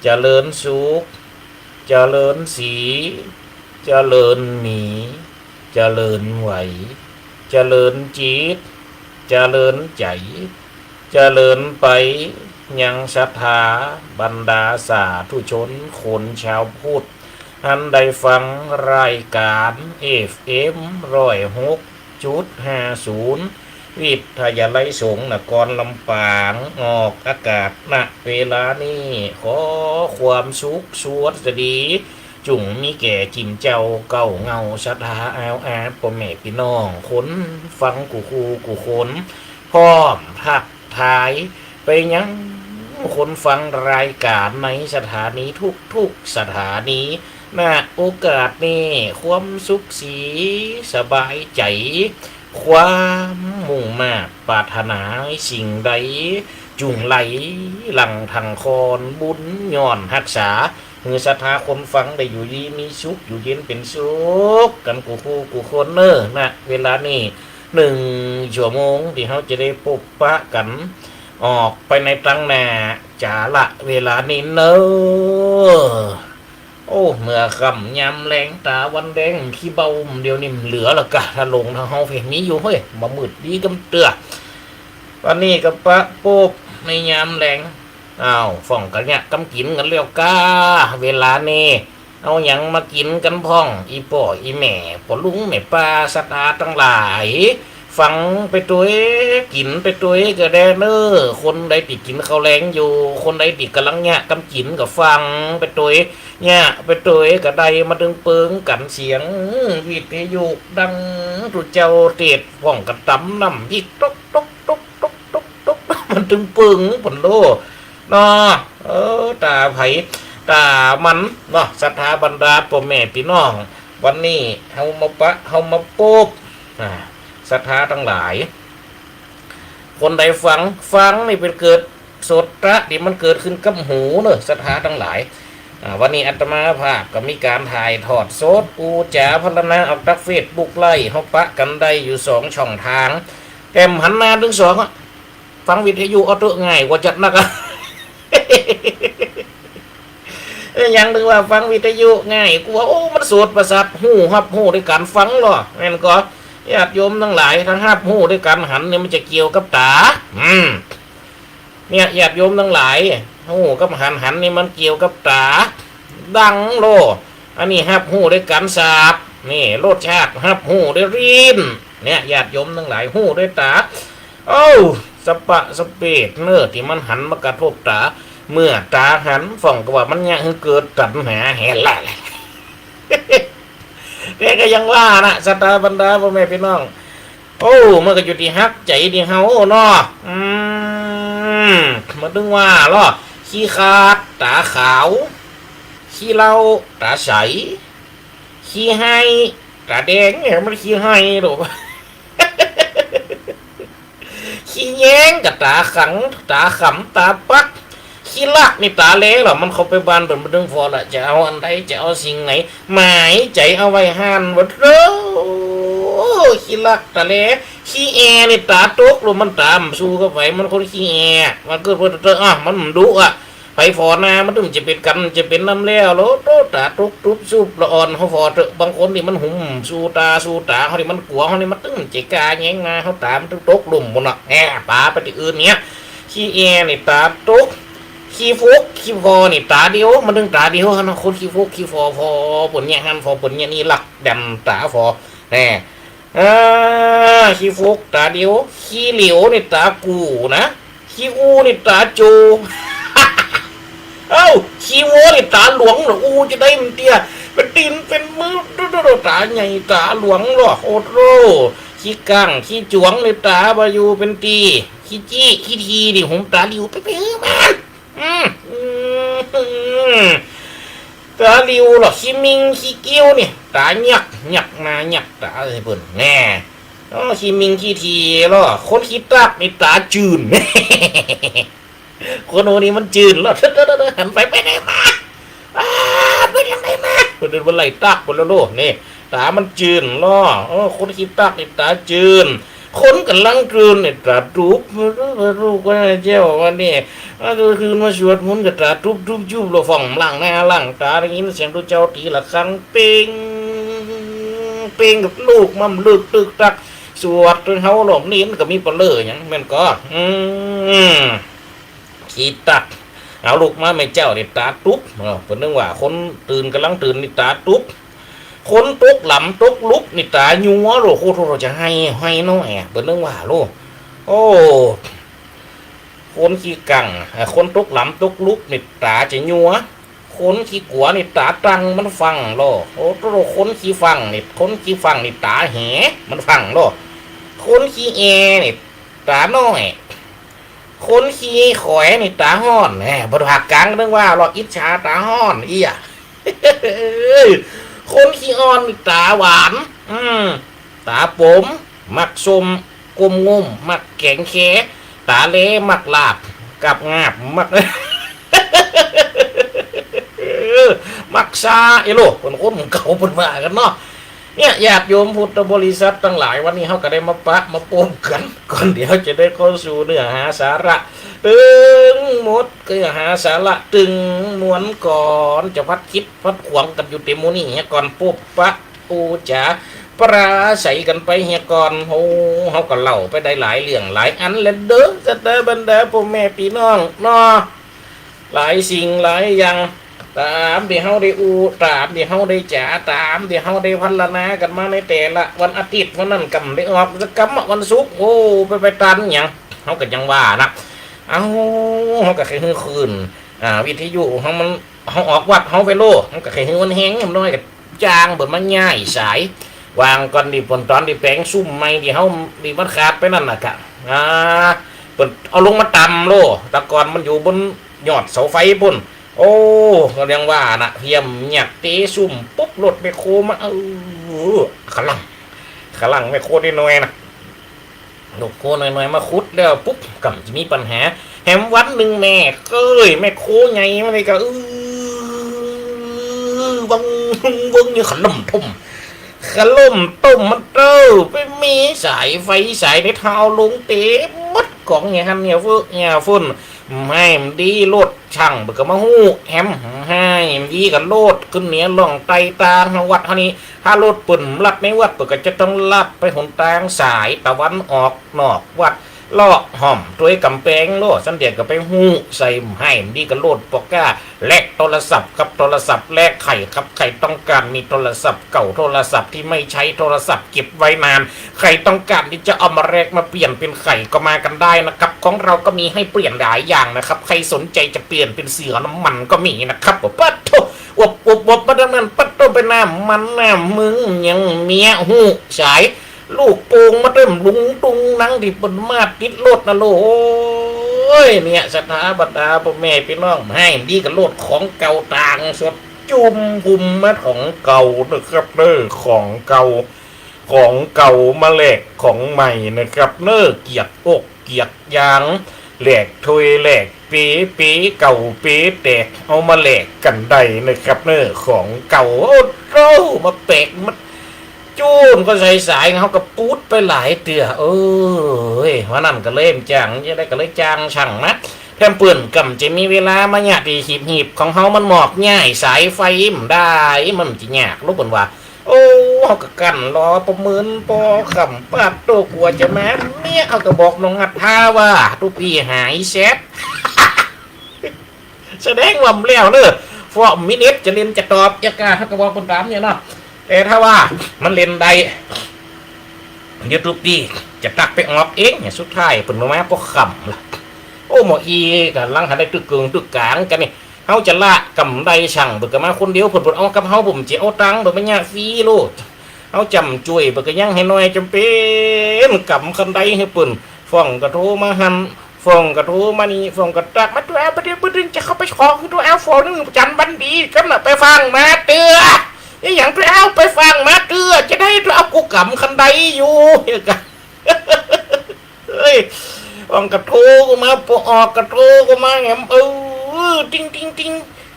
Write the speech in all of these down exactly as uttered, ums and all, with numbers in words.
เจริญสุข เจริญศรี เจริญมี เจริญไหว เจริญจิต เจริญใจ๋ เจริญไปยังศรัทธาบรรดาสาธุชนคนชาวพุทธ อันได้ฟังรายก๋าน เอฟเอ็ม ร้อยหกจุดห้าศูนย์ วิทยาลัยสงฆ์นครลำปาง ออกอากาศ ณ เวลานี้ ขอความสุขสวัสดี จุ่งมีแก่จิ่มเจ้าเก้าเหง้าศรัทธาอาวอา ป้อแม่ปี้น้องคนฟังกู้คู่กู้คน พร้อมทักทายไปยังคนฟังรายก๋านในสถานีทุกๆสถานี ณ โอกาสนี้ ความสุขสีสบายใจ๋ ความมุ่งมาดปรารถนาสิ่งใด จุ่งไหลหลั่งถ่างคอน บุญย้อนฮักษา หื้อศรัทธาคนฟังได้อยู่ดีมีสุข อยู่เย็นเป๋นสุขกั๋นกู้คู่กู้คนเน่อ ณ เวลานี้ หนึ่งชั่วโมงตี้เฮาจะได้ปบปะกั๋น ออกไปในตังหน้า จาละเวลานี้เน่อ โอ้ เมื่อค่ำยามแลง ต๋าวันแดง ขี้เบ้าเดี๋ยวนี้เหลือละก่า ถ้าลงทางเฮาเพ่นมีอยู่ เฮ้ย บ่มืดดีกำเตื้อ วันนี้ก็ปะปบในยามแลง อ้าว ฝ่องกั๋นเยียะกำกิ๋นกั๋นแล้วก่า เวลานี้ เอาหยังมากิ๋นกั๋นพ่อง อี่ป้ออี่แม่ ป้อลุงแม่ป้า ศรัทธาตังหลาย ฟังไปตวย กิ๋นไปตวยก็ได้เน่อ คนใดตี้กิ๋นข้าวแลงอยู่ คนใดตี้ก่ำลังเยียะกำกิ๋นก็ฟังไปตวย เยียะไปตวยก็ได้ มาตึงเปิงกั๋นเสียงวิทยุดังตุ๊เจ้าเตศน์ พ่องก็ต๋ำน้ำพริก ตก ตก ตก ตก ตก ตก มันตึงเปิง ปนโล เนาะ เออ ต๋าใผ ต๋ามัน เนาะ ศรัทธาบรรดาป้อแม่ปี้น้อง วันนี้เฮามาปะ เฮามาปบ อ่า ศรัทธาตังหลาย คนใดฟัง ฟังนี่เป๋นเกิดโสตะ ตี้มันเกิดขึ้นกับหูเน่อ ศรัทธาตังหลาย อ่า วันนี้อาตมาภาพก็มีก๋านถ่ายทอดสด ปู๋จ๋าพรรณนา ออกตางเฟซบุ๊กไลฟ์ เฮาปะกั๋นได้อยู่สองช่องตาง แถมหันหน้าตึงสองอะ ฟังวิทยุเอาเต๊อะ ง่ายกว่าจัดนักอะ เอ้ย ยังนึกว่าฟังวิทยุง่าย กูว่า โอ้ มันโสตประสาทหู ฮับฮู้ด้วยก๋านฟังลอ แม่นก่อ ญาติโยมตังหลาย ถ้าฮับฮู้ด้วยก๋านหันนี่มันจะเกี่ยวกับต๋า อืม เนี่ย ญาติโยมตังหลาย ฮู้กับหัน หันนี่มันเกี่ยวกับต๋า ดังโล อันนี้ฮับฮู้ด้วยก๋านสาบ นี่ รสชาติ ฮับฮู้ด้วยลิ้น เนี่ย ญาติโยมตังหลาย ฮู้ด้วยต๋า เอ้า สะปะสะเปดเน่อ ตี้มันหันมากระทบต๋า เมื่อต๋าหัน ฝ่องก็ว่ามันเยียะหื้อเกิดตัณหาแหละ แต่ก็ยังว่านะ ศรัทธาบรรดาป้อแม่ปี้น้อง โอ้ มันก็อยู่ตี้ฮักใจ๋ตี้เฮาเนาะ อืม มันตึงว่าลอ ขี้คาดต๋าขาว ขี้เหล้าต๋าใส ขี้ไห้ต๋าแดง เนี่ย มันขี้ไห้โด ขี้แย้งก็ต๋าขัง ต๋าขำ ต๋าปัก ขี้ลักนี่ต๋าแลลอ มันเข้าไปบ้านเปิ้น มันตึงผ่อละ จะเอาอันใด จะเอาสิ่งไหน หมายใจ๋เอาไว้หั้น วะโธ่ ขี้ลักต๋าแล ขี้แอนี่ต๋าตก ลมมันต๋าบ่สู้กับไฟ มันคนขี้แอ มันเกิดเปิ้นเตอะ อ่ะ มันบ่ดุอ่ะ ไผผ่อนามันตึงจะเป๋นกั๋น จะเป๋นนำแล้ว โลโต ต๋าตกตุ๊บซุบละอ่อน เฮาผ่อเต๊อะ บางคนนี่มันหุมสู้ต๋า สู้ต๋า เฮานี่มันกั๋ว เฮานี่มันตึงจะก้าแย้งนา เฮาต๋ามันตึงตกลุ่มปุ้นเนาะ แหม ป๋าไปตี้อื่นเนี่ย ขี้แอนี่ต๋าตก ขี้ฟก ขี้ผ่อนี่ต๋าเดียว มันตึงต๋าเดียวหั้นเนาะ คนขี้ฟก ขี้ผ่อ ผ่อเปิ้นเยียะหั้น ผ่อเปิ้นเยียะนี่ ลักดำต๋าผ่อ แหม อ่า ขี้ฟกต๋าเดียว ขี้เหลวนี่ต๋ากู่นะ ขี้อู้นี่ต๋าโจ เอ้า ขี้วัวนี่ต๋าหลวงเหรอ อู้จะได้มันเตี้ย เป๋นตี๋นเป๋นมือ ต๋าใหญ่ต๋าหลวงเหรอ โอ้โธ่ ขี้ก้างขี้จ๋วงนี่ต๋าบ่อยู่เป๋นตี้ ขี้จี้ขี้ทีนี่หุมต๋าหลิวไปไปหื้อมัน อืม อืม ต๋าหลิวเหรอ ขี้มิงขี้เกี้ยวนี่ ต๋ายัก ยักหน้ายักต๋าใส่เปิ้น แน่ อ๋อ ขี้มิงขี้ทีเหรอ คนขี้ตักนี่ต๋าจืน คนโหนี่มันจืนเหรอ หันไปไปไหนมา อ้า ไปตางใดมา เปิ้น เปิ้นไล่ตักเปิ้นแล้วโล นี่ ต๋ามันจืนเหรอ เออ คนขี้ตักนี่ต๋าจืน คนก่ำลังตื่นเนี่ยต๋าตุ๊บ ลูกว่าเจ้าวันนี้ ก็คืนมาสวดมนต์ก็ต๋าตุ๊บตุ๊บตุ๊บ แล้วฝ่องล้างหน้าล้างต๋า ได้ยินเสียงตุ๊เจ้าตี๋ระฆัง เป๋ง เป๋ง กับลูกมาเลิกตึกตัก สวดจนเฮาหลงนี่ มันก็มีปะเล่อหยัง แม่นก่อ อืม ขี้ตัก เอาลุกมาแม่เจ้านี่ต๋าตุ๊บ เออ เปิ้นนึกว่าคนตื่น ก่ำลังตื่นนี่ต๋าตุ๊บ คนตกหลำตกลุบนี่ต๋ายัว โอ้โห โธ่ จะไห้ ไห้น้อยอะ เปิ้นนึกว่าโล โอ้ คนขี้กัง เอ่อ คนตกหลำตกลุบนี่ต๋าจะยัว คนขี้กั๋วนี่ต๋าตังมันฟังโล โอ้โธ่ คนขี้ฟังนี่ คนขี้ฟังนี่ต๋าแห มันฟังโล คนขี้แอนี่ต๋าน้อย คนขี้ขอยนี่ต๋าฮ้อน แหม บ่ปากกั๋งนึกว่าลออิจฉาต๋าฮ้อน เอี้ย คนขี้อ่อนนี่ต๋าหวาน อืม ต๋าป๋ม มักส้ม ก้มงุ้ม มักแก๋งแค ต๋าแล มักลาบ กับงาบ มัก เออ มักซา เอ้โล เปิ้นคนเก่าเปิ้นว่ากั๋นเนาะ เนี่ย ญาติโยมพุทธบริษัทตังหลาย วันนี้เฮาก็ได้มาปะมาปบกั๋น ก่อนเดี๋ยวจะได้เข้าสู่เนื้อหาสาระ ตึงหมดเนื้อหาสาระ ตึงมวลก่อน จะพัดคิดพัดขวางกั๋นอยู่เต็มหมู่นี่เหียก่อน ปบปะ อู้จ๋า ปราศรัยกั๋นไปเหียก่อน โอ้ เฮาก็เล่าไปได้หลายเรื่องหลายอันแล้วเด้อ ศรัทธาบรรดาป้อแม่ปี้น้องเนาะ หลายสิ่งหลายอย่าง ต๋ามตี้เฮาได้อู้ ต๋ามตี้เฮาได้จ๋า ต๋ามตี้เฮาได้พรรณนากั๋นมาในแต่ละวันอาทิตย์ วันนั้นก่ำได้ออกสักกำอะ วันศุกร์ โอ้ ไป ไปตันหยัง เฮาก็ยังว่านะ เอ้า เฮาก็ใค่หื้อคลื่น อ่า วิทยุเฮามัน เฮาออกวัดเฮาไปโล เฮาก็ใค่หื้อมันแฮงน้อย ก็จ้างเปิ้นมาย้ายสาย วางก่อนตี้เปิ้น ต๋อนตี้แป๋งซุมใหม่ตี้เฮาตี้มันขาดไปนั่นน่ะกะ อ่า เปิ้นเอาลงมาต่ำโล แต่ก่อนมันอยู่บนยอดเสาไฟปู๊น โอ้ ก็ยังว่าน่ะ เหียมหยักเตะซุมปุ๊บ รถแมคโครมา เออ ขะลั่ง ขะลั่งแมคโครน้อยๆ น่ะ รถแมคโครน้อยๆ มาขุดแล้วปุ๊บ ก่ำจะมีปัญหา แหมวันนึ่งแม่เก้ย แมคโครใหญ่มาเลยก็ เออ วัง วัง อยู่ ขะล่มต้ม ขะล่มต้มมันเต้อ ไปมีสายไฟสายในทาวลงเต๋มหมด ก๋องเหียหันเหียเฟ้อเหียฟุ้น ไห้มันดี รถ ช่างเปิ้นก็มาฮู้แหม ไห้มันดีก็โลดขึ้นเหนือล่องใต้ตางวัดเฮานี้ ถ้ารถเปิ้นลัดในวัด เปิ้นก็จะต้องลัดไปหนตางสายตะวันออกนอกวัด เลาะฮ่อมตวยก๋ำแปงโลด สันเดียก็ไปฮู้ใส่ ไห้มันดีก็โลดปอกก้า แลกโทรศัพท์ครับ โทรศัพท์แลกไขครับ ใครต้องการมีโทรศัพท์เก่า โทรศัพท์ที่ไม่ใช้ โทรศัพท์เก็บไว้นาน ใครต้องการที่จะเอามาแลกมาเปลี่ยนเป็นไข่ก็มากันได้นะครับ ของเราก็มีให้เปลี่ยนหลายอย่างนะครับ ใครสนใจจะเปลี่ยนเป็นเสือน้ำมันก็มีนะครับ ปัดโธ่ อวบอวบอวบมาดังนั้น ปัดโธ่ ไปหน้ามันหน้ามึง ยังเมียฮู้สาย ลูกโป่งมาเต็มลุงตุงนังตี้เปิ้นมาติดรถน่ะโล โอ้ย เนี่ย ศรัทธาบรรดาป้อแม่ปี้น้อง ไห้มันดีก็โลดของเก่าต่างสด จุ่มกุมมาของเก่านะครับเด้อ ของเก่า ของเก่ามาแลกของใหม่นะครับเน้อ เกียกอกเกียกยาง แลกถ้วยแลกเป๋ เป๋เก่าเป๋แตก เอามาแลกกั๋นได้นะครับเน้อ ของเก่า โอ้โธ่ มาแปลก มาจู้นก็ใส่สาย เฮาก็ปูดไปหลายเตื้อ เอ้ย วันนั้นก็เลยบ่จ้าง จะได้ก็เลยจ้างช่างมา แถมเปิ้นก่ำจะมีเวลามาเยียะตี้หีบๆ ของเฮา มันหมอบย้ายสายไฟบ่ได้ มันจะยากลูก เปิ้นว่า โอ้ เฮาก็กั้นรอปะเมินปอค่ำ ปัดโธ่ กว่าจะมา เมียเฮาก็บอกน้องนัดทาว่า ตุ๊ปี้หายแซด แสดงว่าบ่แล้วเน้อ เพราะมีเน็ตจะเล่นจะตอบ ยากา เฮาก็บอกเปิ้นต๋ามเนี่ยเนาะ แต่ถ้าว่ามันเล่นได้ เดี๋ยวตุ๊ปี้จะตักไปออกเองเนี่ย สุดท้ายเปิ้นบ่มาปอค่ำละ โอ้ หมออีก่ำลังหันได้ตึกเกิงตึกก๋างกั๋นนี่ เฮาจะละก่ำใด ช่างเปิ้นก็มาคนเดียว เปิ้น เปิ้นออกกับเฮา เปิ้นจะเอาตังค์ เปิ้นบ่เยียะฟรีโลด เฮาจ๋ำจ้วย เปิ้นก็ยังหื้อน้อยจ๋ำเป๋น ก่ำคันใดหื้อเปิ้น ฝ่องก็โทรมาหั้น ฝ่องก็โทรมานี่ ฝ่องก็ตักมา ตุ๊เอา บ่าเดี่ยวบ่าเดี่ยวจะเข้าไปขอ คือตุ๊เอา ฝ่องนึ่งจันทร์วันดี ก่ำน่ะไปฟังมาเตื้อ อะหยังตุ๊เอา ไปฟังมาเตื้อ จะได้ตุ๊เอา กูก่ำคันใดอยู่ เฮ้ย ฝ่องก็โทรก็มา ปอออกก็โทรก็มาแหม เออ ติ๊งติ๊งติ๊ง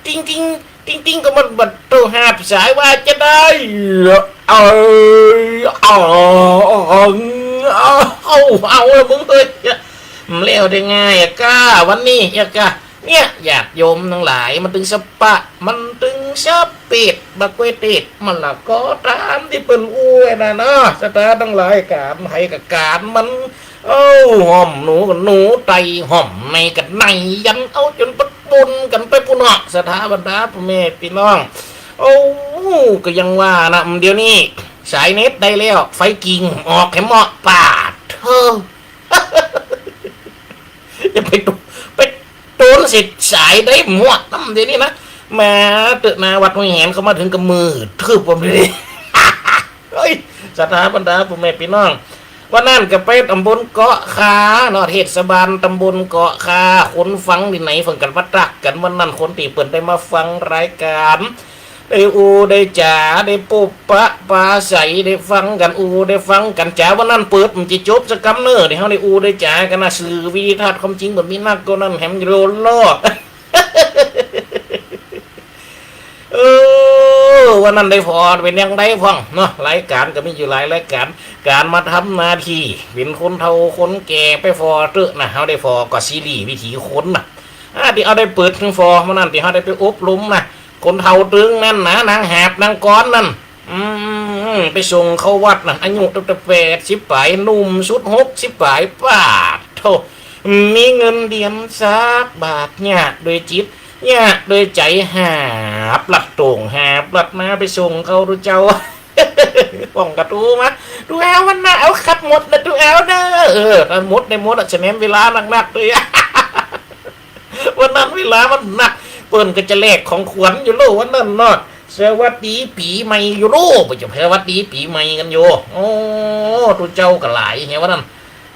ติ๊งติ๊ง ติ๊งติ๊ง ก็มันบ่โต้ฮับสาย ว่าจะได้ เอ้ย เอ้ย เอา เอา เอาละมึงเฮ้ย มันแล้วได้ไงอะก้า วันนี้อะก้า เนี่ย ญาติโยมตังหลาย มันตึงสะปะ มันตึงสะเปด บักกล้วยเตด มะละกอ ต๋ามตี้เปิ้นอู้น่ะเนาะ ศรัทธาตังหลาย ก๋านใผก็ก๋านมัน เอ้า ห่อมหนูก็หนู ไตห่อมในก็ใน ยันเอาจ๋นปัดปุนกั๋นไปปู้นเนาะ ศรัทธาบรรดาป้อแม่ปี้น้อง โอ้ ก็ยังว่านะ เดี๋ยวนี้สายเน็ตได้แล้ว ไฟกิ่งออกแหมเนาะ ปาดเถอะ อย่าไปโตน ไปโตนเสร็จสายได้หมดนะ เดี๋ยวนี้นะ มาเต๊อะ นาวัดห้วยแหนเข้ามาถึงก็มืดตึ๊บ ผมเลย เฮ้ย ศรัทธาบรรดาป้อแม่ปี้น้อง วันนั้นก็ไปต๋ำบลเกาะคาเนาะ เทศบาลต๋ำบลเกาะคา คนฟังตี้ไหนฟังกั๋นมาตั๊กกั๋น วันนั้นคนตี้เปิ้นได้มาฟังรายก๋าน ได้อู้ได้จ๋า ได้ปบปะปราศรัย ได้ฟังกั๋น อู้ได้ฟังกั๋นจ๋า วันนั้นเปิดมันจะจบสักกำเน่อ ตี้เฮาได้อู้ได้จ๋ากั๋นนะ สื่อวิดิทัศน์ความจริงบ่มีนักก็นั่นแหมโยนล้อ เออ วันนั้นได้ผ่อเป๋นอย่างใดพ่องเนาะ รายก๋านก็มีอยู่หลายรายก๋าน ก๋านมาทำหน้าตี้เป๋นคนเฒ่าคนแก่ไปผ่อเต๊อะนะ เฮาได้ผ่อก็ซีรีส์วิถีคนนะ อ่า ตี้เฮาได้เปิดผ่อ วันนั้นตี้เฮาได้ไปอบรมนะ คนเฒ่าตึงนั้นนะ นางหาบนางกลอนนั้น อืม ไปส่งเข้าวัดนะ อายุตั้งแต่แปดสิบป๋าย หนุ่มสุดหกสิบป๋าย ปาดโธ่ มีเงินเดือนสักบาท เยียะโดยจิต เยียะโดยใจ๋ หาบลัดโต้ง หาบลัดนาไปส่งเข้า ตุ๊เจ้า ป้องกระตูมา ตุ๊เอาวันนะ เอาคัดหมดนะ ตุ๊เอาเน่อ เออ คัดหมดได้หมดอะ สะแหนมเวลานักๆ เลย วันนั้นเวลามันนัก เปิ้นก็จะแลกของขวัญอยู่โล วันนั้นเนาะ สวัสดีปี๋ใหม่อยู่โล ไปจะสวัสดีปี๋ใหม่กั๋นอยู่ โอ้ ตุ๊เจ้าก็หลายแฮะวันนั้น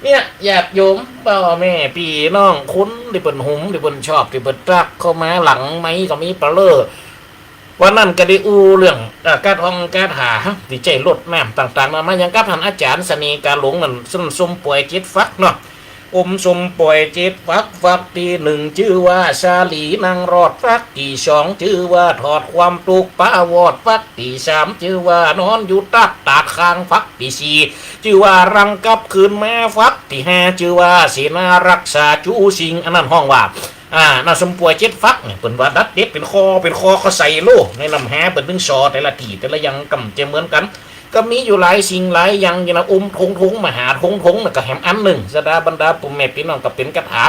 เนี่ย ญาติโยม ป้อแม่ปี้น้อง คนตี้เปิ้นหุม ตี้เปิ้นชอบ ตี้เปิ้นตั๊กเข้ามาหลังไมค์ก็มีปะเล่อ วันนั้นก็ได้อู้เรื่อง เอ่อ คาถงคาถาตี้ใจ๊รดน้ำต่างๆ นานา อย่างกับต้านอาจ๋ารย์เสน่ห์กาหลงนั้น ส้ม ส้มป่วยเจ็ดฝักเนาะ อมส้มป่วยเจ็ดฝัก ฝักตี้นึ่งจื้อว่าสาลีนั่งรอด ฝักตี้สองจื้อว่าถอดความตุ๊กข์ปาวอด ฝักตี้สามจื้อว่านอนอยู่ตั๊ดตาดข้าง ฝักตี้สี่จื้อว่ารังกลับคืนมา ฝักตี้ห้าจื้อว่าเสนารักษาจูสิ่ง อันนั้นฮ้องว่า อ่า น้ำส้มป่วยเจ็ดฝักเนี่ย เปิ้นว่าดัดเด็ดเป๋นข้อ เป๋นข้อ ข้อใส่โล ในน้ำหาเปิ้นตึงส่อแต่ละตี้แต่ละอย่างก่ำจะเหมือนกั๋น ก็มีอยู่หลายสิ่งหลายอย่างอยู่นะ อมทงทง มหาทงทงน่ะก็แหมอันนึ่ง ศรัทธาบรรดาป้อแม่ปี้น้อง ก็เป๋นคาถา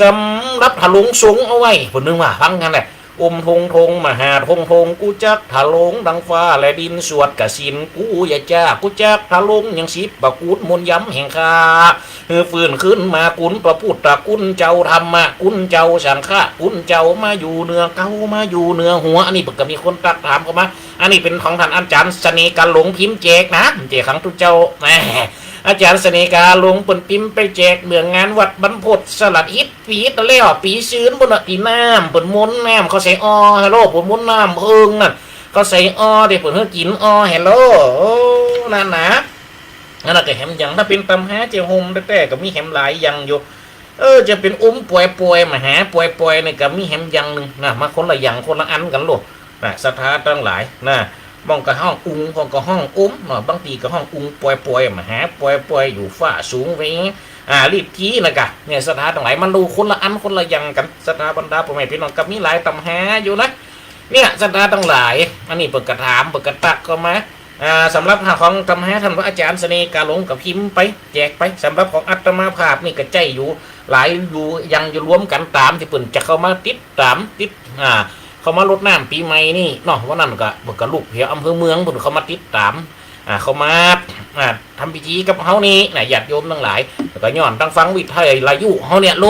สำหรับถลุงสงฆ์เอาไว้ เปิ้นนึกว่าฟังกั๋นแหละ อมทงทง มหาทงทง กูจักถลุงดังฟ้าและดิน สวดกฐินกูอย่าจ๊า กูจักถลุงยังสิบประกูล มนต์ย้ำแห่งข้า หื้อฟื้นคืนมาคุณพระพุทธคุณเจ้า ธรรมคุณเจ้า สังฆคุณเจ้า มาอยู่เหนือเก้า มาอยู่เหนือหัว อันนี้เปิ้นก็มีคนตั๊กถามเข้ามา อันนี้เป๋นของต้านอาจ๋ารย์เสน่ห์กาหลงพิมพ์แจกนะ เป๋นของตุ๊เจ้า แหม อาจ๋ารย์เสน่ห์กาหลงเปิ้นพิมพ์ไปแจกเมืองงานวัดบรรพตสลัดฮิตปี๋แล้ว ปี๋ซืนปู้นน่ะ ตี้น้ำเปิ้นมนต์ น้ำเขาใส่ออ ฮัลโหล เปิ้นมนต์น้ำเอิงน่ะ เขาใส่ออ ตี้เปิ้นหื้อกิ๋นออ ฮัลโหล โอ้ นั่นนะ อันนั้นก็แหมยัง ถ้าเป๋นตำฮาเจ้าโฮมแต๊ๆ ก็มีแหมหลายอย่างอยู่ เออ จะเป๋นอมป่วยๆ มหาป่วยๆ เนี่ยก็มีแหมอย่างนึ่งนะ มาคนละอย่างคนละอันกั๋นโลดนะ ศรัทธาตังหลายนะ บ่างก็ฮ้องอุง บ่างก็ฮ้องอมเนาะ บางตี้ก็ฮ้องอุงป่วยๆ มหาป่วยๆ อยู่ฟ้าสูงแหวง อ่า ลีบตี้นะกะ เนี่ย ศรัทธาตังหลาย มันดูคนละอันคนละอย่างกั๋น ศรัทธาบรรดาป้อแม่ปี้น้อง ก็มีหลายตำฮาอยู่นะ เนี่ย ศรัทธาตังหลาย อันนี้เปิ้นก็ถาม เปิ้นก็ตั๊กเข้ามา อ่า สำหรับของตำฮาต้านพระอาจ๋ารย์เสน่ห์กาหลงก็พิมพ์ไป แจกไป สำหรับของอาตมาภาพนี่ก็ใจ๊อยู่ หลายอยู่ ยังอยู่รวมกั๋นต๋ามตี้เปิ้นจะเข้ามาติดต๋าม ติด อ่า เข้ามารดน้ำปี๋ใหม่นี่เนาะ วันนั้นก็ เปิ้นก็ลูกแถวอำเภอเมือง เปิ้นเข้ามาติดต๋าม อ่า เข้ามา อ่า ทำพิธีกับเฮานี่นะ ญาติโยมตังหลาย แล้วก็ย้อนตังฟังวิทยุเฮาเนี่ยโล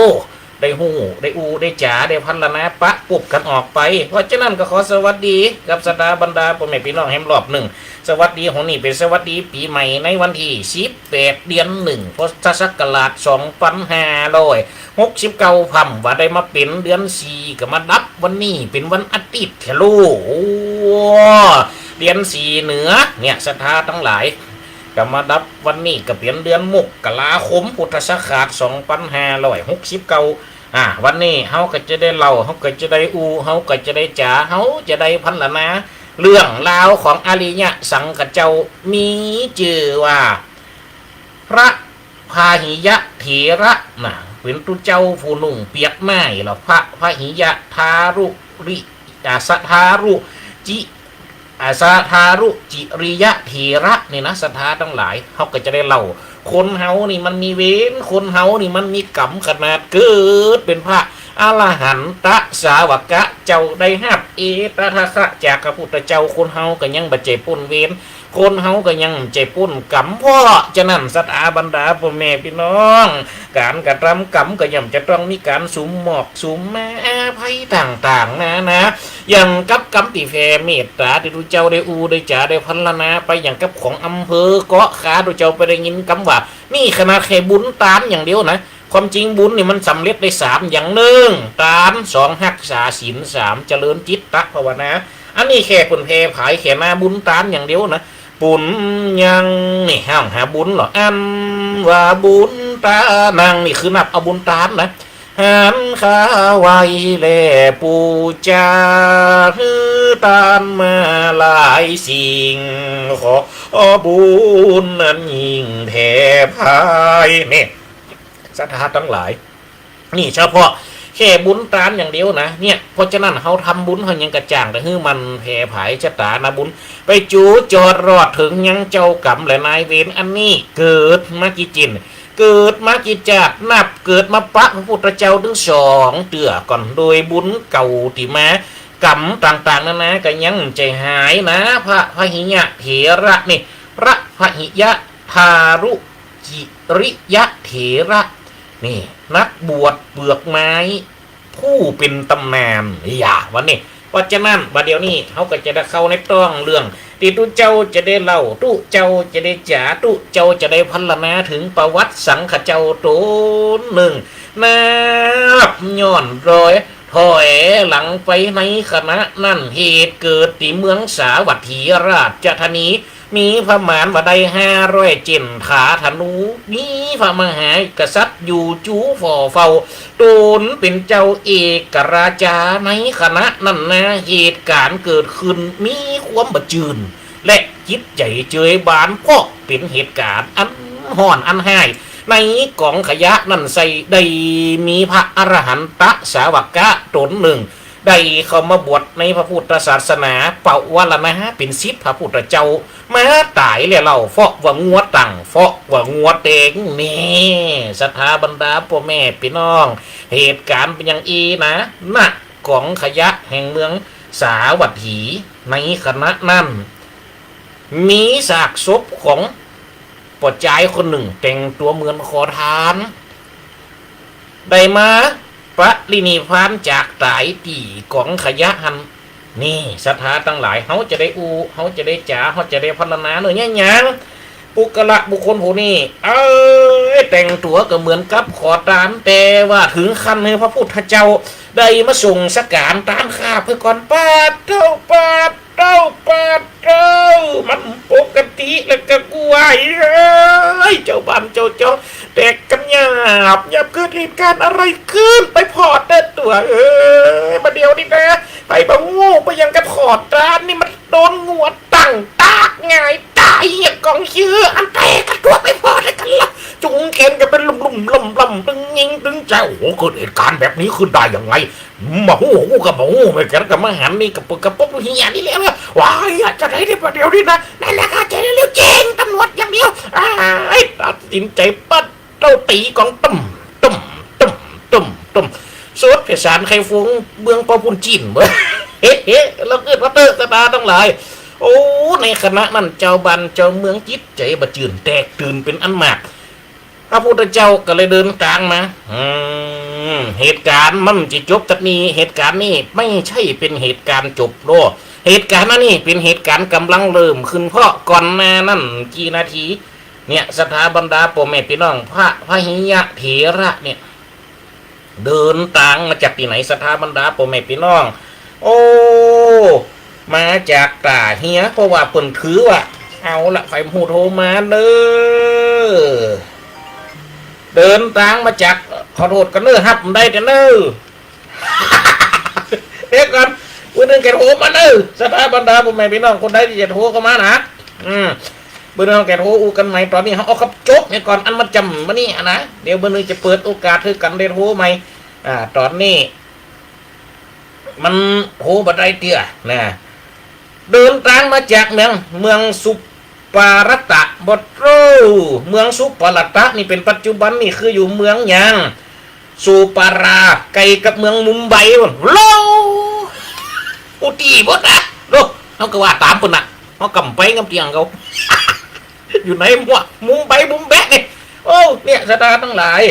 ได้ฮู้ ได้อู้ ได้จ๋า ได้พรรณนาปะปบกั๋นออกไป เพราะฉะนั้นก็ขอสวัสดีกับศรัทธาบรรดาป้อแม่ปี้น้องแหมรอบนึ่ง สวัสดีหนนี้เป๋นสวัสดีปี๋ใหม่ในวันตี้สิบแปด เดือนหนึ่ง พุทธศักราชสองปันห้าร้อยหกสิบเก้า พร่ำว่าได้มาเป๋นเดือนสี่ ก็มาดับวันนี้เป๋นวันอาทิตย์แท้โล โอ้ เดือนสี่เหนือ เนี่ย ศรัทธาตังหลาย ก็มาดับวันนี้ก็เป๋นเดือนมกราคม พุทธศักราชสองปันห้าร้อยหกสิบเก้า อ่า วันนี้เฮาก็จะได้เล่า เฮาก็จะได้อู้ เฮาก็จะได้จ๋า เฮาจะได้พรรณนา เรื่องราวของอริยสังฆเจ้า มีจื้อว่า พระ พาหิยะเถระนะ เป๋นตุ๊เจ้าผู้นุ่งเปียกน้าย แล้วพระพาหิยะทารุริ อ่า สทารุจิ อ่า สทารุจิริยะเถระนี่นะ ศรัทธาตังหลาย เฮาก็จะได้เล่า คนเฮานี่มันมีเวร คนเฮานี่มันมีกรรม ขนาดเกิดเป๋นพระอรหันตสาวกะเจ้า ได้ฮับเอตทัคคะจากพระพุทธเจ้า คนเฮาก็ยังบ่ใจ้ป๊นเวร คนเฮาก็ยังบ่ใจ้ป๊นกรรม เพราะฉะนั้นศรัทธาบรรดาป้อแม่ปี้น้อง ก๋านกระทำกรรมก็ย่อมจะต้องมีก๋านสุมหมอกสุมมาภัยต่างๆ นานา อย่างกับกรรมตี้แผ่เมตต๋าตี้ตุ๊เจ้าได้อู้ได้จ๋าได้พรรณนาไป อย่างกับของอำเภอเกาะคา ตุ๊เจ้าไปได้ยินกำว่า นี่ขนาดแค่บุญตานอย่างเดียวนะ ความจริงบุญนี่มันสำเร็จได้สามอย่าง นึ่ง ตาน สอง ฮักษาศีล สาม เจริญจิตตภาวนา อันนี้แค่เปิ้นแผ่ผายแค่นาบุญตานอย่างเดียวนะ ปุญญัง นี่ห้องหาบุญเหรอ อันว่าบุญตานัง นี่คือนับเอาบุญตานนะ หันข้าไหว้และปู๋จา หื้อตานมาหลายสิ่ง ขอบุญนั้นยิ่งแผ่ผาย นี่ ศรัทธาตังหลาย นี่เฉพาะแค่บุญตานอย่างเดียวนะ เนี่ย เพราะฉะนั้นเฮาทำบุญเฮาหยังก็จ้าง แต่หื้อมันแผ่ผายชะตานะบุญ ไปจู๋จอดรอดเถิงยังเจ้ากรรมและนายเวร อันนี้เกิดมากี่จิ่น เกิดมากี่จาติ นับเกิดมาปะพระพุทธเจ้าตึงสองเตื้อก่อน โดยบุญเก่าตี้มา กรรมต่างๆ นานาก็ยังบ่ใจ้หายนะ พระพาหิยะเถระนี่ พระพาหิยะทารุจิริยะเถระ นี่ นักบวชเปลือกไม้ ผู้เป๋นต๋ำนาน อย่า วันนี้ เพราะฉะนั้น บ่าเดี่ยวนี้ เฮาก็จะได้เข้าในต๋องเรื่อง ตี้ตุ๊เจ้าจะได้เล่า ตุ๊เจ้าจะได้จ๋า ตุ๊เจ้าจะได้พรรณนาเถิงประวัติสังขเจ้าต๋นนึ่ง นับย้อนรอยถอยหลังไปในขณะนั้น เหตุเกิดตี้เมืองสาวัตถีราชธานี มีประมาณว่าได้ห้าร้อยเจ็นถาธนู มีพระมหากษัตริย์อยู่จู๋ฝ่อเฝ้า ต๋นเป๋นเจ้าเอกราชาในขณะนั้นนา เหตุก๋ารณ์เกิดขึ้นมีความบ่จื้น และจิตใจ๋เจิยบาน เพราะเป๋นเหตุก๋ารณ์อันฮ้อนอันฮ้าย ในก๋องขยะนั้นไส้ได้มีพระอรหันตสาวกะต๋นนึ่ง ได้เข้ามาบวชในพระพุทธศาสนา ปวารณาเป๋นศิษย์พระพุทธเจ้า มาต๋ายแล้วเล่า เพราะว่างัวตั้ง เพราะว่างัวแตง นี่ ศรัทธาบรรดาป้อแม่ปี้น้อง เหตุก๋ารณ์เป๋นอย่างอี้นะ ณ ก๋องขยะแห่งเมืองสาวัตถี ในขณะนั้น มีซากศพของป้อจายคนนึ่ง แต่งตั๋วเหมือนขอทาน ได้มาปรินิพพานจากต๋ายตี้ก๋องขยะหั้น นี่ ศรัทธาตังหลาย เฮาจะได้อู้ เฮาจะได้จ๋า เฮาจะได้พรรณนาเน่อ เนี่ย หยัง ปุคคละบุคคลผู้นี้ เอ้ย แต่งตั๋วก็เหมือนกับขอตาน แต่ว่าเถิงขั้นหื้อพระพุทธเจ้าได้มาส่งสการตานข้าเปื้อก่อน ปาดเต้า ปาดเต้า ปาดเต้า มันปกติแล้วก็กลัว เอ้ย เจ้าบ้านเจ้าจอง แตกกั๋นหยาบหยาบ เกิดเหตุก๋ารณ์อะไรขึ้น ไปผ่อเต๊อะตั๋วเอ้ย บ่าเดี่ยวนี้นะ ไปบ่ฮู้ ไปยังกับขอตานนี่มันโดนงัวตั้งตากหงายต๋าย อย่างก๋องเชื้ออันแตกกั๋นตั๋ว ไปผ่อเต๊อะกั๋นละ จุงแขนกั๋นเป๋นลุ่มๆ ล่ำๆ ตึงยิงตึงแจ้ว โอ้โห เกิดเหตุก๋ารณ์แบบนี้ขึ้นได้ยังไง บ่ฮู้ ฮู้ก็บ่ฮู้ ไปกั๋นก็มาหันนี่กระปุกกระปุกเหียนี่แล้ว ว้าย จะได้ได้บ่าเดี่ยวนี้นะ นั่นแหละค่ะ จะได้เร็วแจ้งตำรวจอย่างเดียว อ้าย ตัดสินใจ๋ปัดเต้าตี๋ก๋อง ตุ้ม ตุ้ม ตุ้ม ตุ้ม ตุ้ม สุดไพศาลไขฟง เมืองเป่าปูนจีนเว้ย เฮ้ เฮ้ แล้วเกิดมาเต๊อะศรัทธาตังหลาย โอ้ ในขณะนั้นเจ้าบ้านเจ้าเมืองจิตใจ๋บ่จื้น แตกตื่นเป๋นอันมาก พระพุทธเจ้าก็เลยเดินตางมา อืม เหตุก๋ารณ์มันจะจบตัดนี้ เหตุก๋ารณ์นี้ไม่ใช่เป๋นเหตุก๋ารณ์จบโลก เหตุก๋ารณ์อันนี้เป๋นเหตุก๋ารณ์ก๋ำลังเริ่มขึ้น เพราะก่อนหน้านั้นกี่นาที เนี่ย ศรัทธาบรรดาป้อแม่ปี้น้อง พระพาหิยะเถระเนี่ย เดินตางมาจากตี้ไหน ศรัทธาบรรดาป้อแม่ปี้น้อง โอ้ มาจากต้าเฮีย เพราะว่าเปิ้นถือว่า เอาละ ใผบ่ฮู้โทรมาเน่อ เดินตางมาจาก ขอโทษก่อนเน่อ ฮับบ่ได้เต๊อะเน่อ เดี๋ยวก่อน ผู้นึ่งแกโทรมาเน่อ ศรัทธาบรรดาป้อแม่ปี้น้อง คนใดตี้จะโทรเข้ามานะ อืม เปิ้นเฮาแก่โทรอู้กั๋นใหม่ ต๋อนนี้เฮาเอากำจบเนี่ยก่อน อันมาจ๋ำมานี่อะนะ เดี๋ยวเปิ้นจะเปิดโอกาสหื้อกั๋นได้โทรใหม่ อ่า ต๋อนนี้ มันโทรบ่ได้เตื้อนะ เดินตางมาจากเมือง เมืองสุปารัตตะ บ่โต้ เมืองสุปารัตตะนี่เป๋นปัจจุบันนี่คืออยู่เมืองหยัง สุปารา ไก๋กับเมืองมุมไบบ่ โล อุติบ่นะ โล เฮาก็ว่าต๋ามเปิ้นน่ะ เฮากำไปกำเตียงเขา อยู่ในมัว มุมไบ มุมแบะนี่ โอ้ เนี่ย ศรัทธาตังหลาย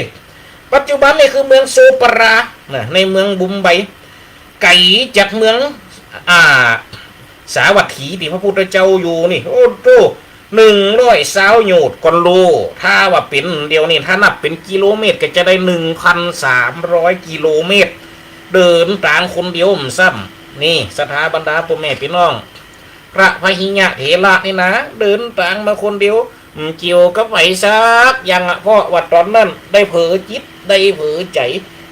ปัจจุบันนี่คือเมืองสุปารา นะ ในเมืองมุมไบ ไก๋จากเมือง อ่า สาวัตถีตี้พระพุทธเจ้าอยู่นี่ โอ้โธ่ หนึ่งร้อยซาวโยชน์ก่อนโล ถ้าว่าเป๋นเดี๋ยวนี้ ถ้านับเป๋นกิโลเมตรก็จะได้ หนึ่งพันสามร้อยกิโลเมตร เดินตางคนเดียวบ่ซ้ำ นี่ ศรัทธาบรรดาป้อแม่ปี้น้อง พระพหิยะเถระนี่นะ เดินตางมาคนเดียว บ่เกี่ยวกับใผสักอย่างอะ เพราะว่าต๋อนนั้นได้เผลอจิต ได้เผลอใจ๋